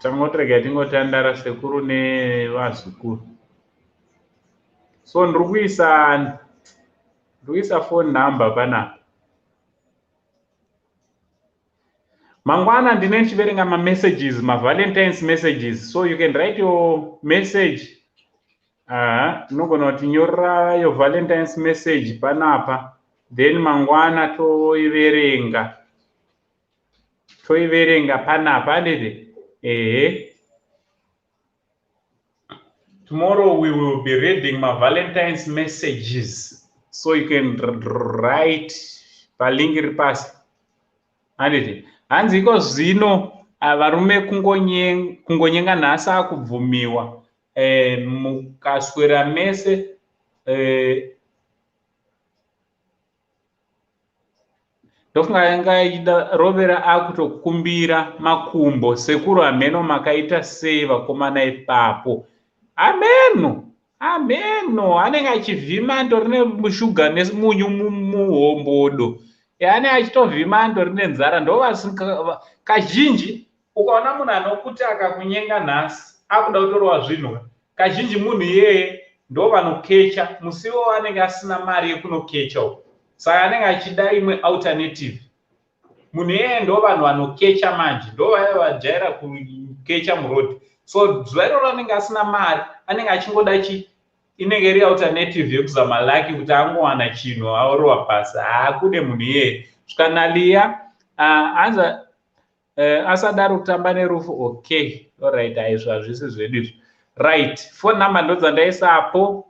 Tangoti regai tingotandara sekuru nevazukuru. So ndiri kuisa phone number panapa. Mangwana ndine ndichiverenga mamessages, mavalentines messages. So you can write your message. Unogona kuti nyorera your valentines message panapa. Then mangwana toiverenga. Toiverenga panapa handiti? Ehe. Tomorrow we will be reading my Valentine's messages. So you can write palink iri pasi. Handiti? Hanzi iko zvino varume kungonyenga nhasi akubvumiwa. Mukaswera mese ndofunga yanga ichida rovera akutokumbira makumbo. Sekuru hameno makaita sei vakomana ipapo. Hameno hameno anenge achivhima andori neshuga nemunyu muhombodo. Anenge achitovhima andori nenzara. Ndo kazhinji ukaona munhu anokuti akakunyenga nhasi akuda kutorova zvinhu, kazhinji munhu iyeye ndo vanokecha musiwo anenge asina mari yekunokecha uko. Saka anenge achida imwe alternative. Munhu iyeye ndo vanhu vanokecha manje, ndo vaya vajaira kukecha murodhi. So zuva iroro anenge asina mari, anenge achingoda chi inenge iri alternative yekuzama laki kuti angowana chinhu aorova pasi. Haakude munhu iyeye. Svika naLiya hanzi Asadaro kutamba nerufu. Okay, alright, aizvo hazvisi zvedu izvo. Right, phone number ndodzandaisapo.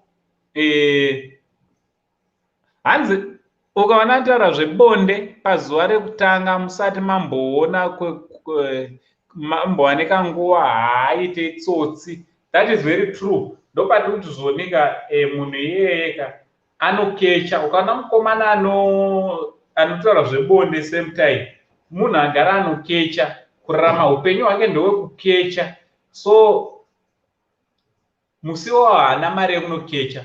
Hanzi ukaona taura zvebonde pazuva rekutanga musati mamboona mambowanika nguva, haaite tsotsi. That is very true. Ndopati kuti zvonika munhu iyeyeka anokecha. Ukaona mukomana anotaura zvebonde same time, munhu agara anokecha, kurarama upenyu hwake ndewekukecha. So musi wawo haana mari yekunokecha,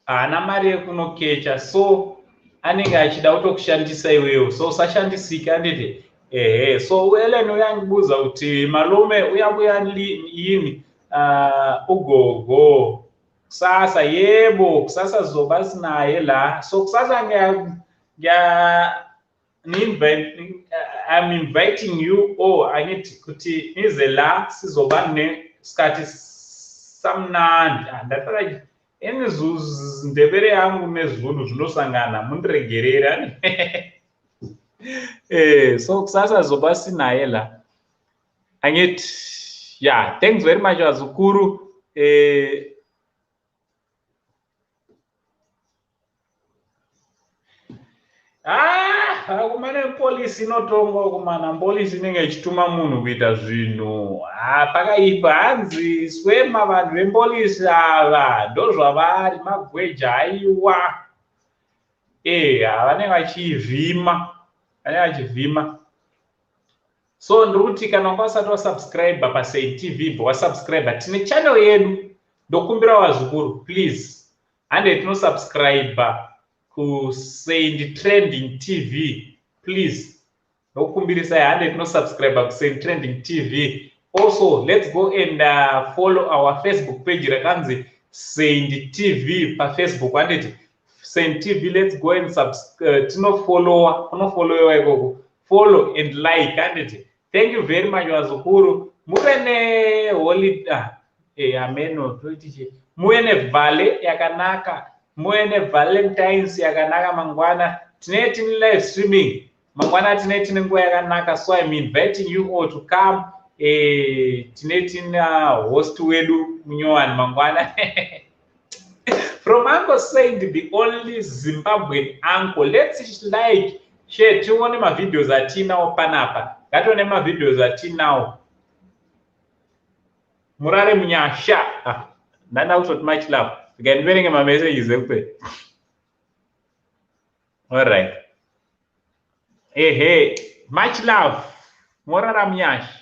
haana mari yekunokecha, so anenge achida kutokushandisa iwewo. So usashandisika, anditi? Ehe. So Ellen uyangibuza kuti malume uyabuya yini ugogo kusasa? Yebo, kusasa sizoba sinaye la. So kusasa ngiya I'm inviting you all, angithi, kuti nize la, sizoba nesikhathi samnandi. Ndatara Ndebele yangu neZulu zvinosangana, mundiregerera. So kusasa zoba sinaye la, angithi? Yeah, thanks very much, vazukuru. Akumana polisi inotongwa kumana polisi inenge ichituma munhu kuita zvinhu. Pakaipa. Hanzi swema vanhu vepolisi ava ndozvavari, magweja. Aiwa, vanenge vachivhima, vanenge vachivhima. So ndiri kuti kana wanga usati wasubscribe paSaint TV, bva wasubscribe. Tine channel yedu. Ndokumbira vazukuru, please, hande tinosubscribe kuSaint Trending TV. Please, ndokukumbirisai, hande tinosubscribe kuSaint Trending TV. Also, let's go and follow our Facebook page rakanzi Saint TV paFacebook, handiti? Saint TV, let's go and tinofollowa, kunofollowewa ikoko. Follow and like, handiti? Thank you very much, vazukuru. Muve neholiday, ameno toitichi, muve nevhale yakanaka, muve neValentines yakanaka. Mangwana tinee tine live streaming. Mangwana tinee tine nguva yakanaka, so I'm inviting you all to come. Tine tina host wedu munyowani mangwana. From Uncle Saint, the only Zimbabwean uncle. Let's like, share, tione mavideos atinawo panapa. Ngatione mavideos atinawo. Murare munyasha. Ndanda kutoti much love, ndikandiverenge mamessages ekupera. Alright, ehe, much love, morara munyasha.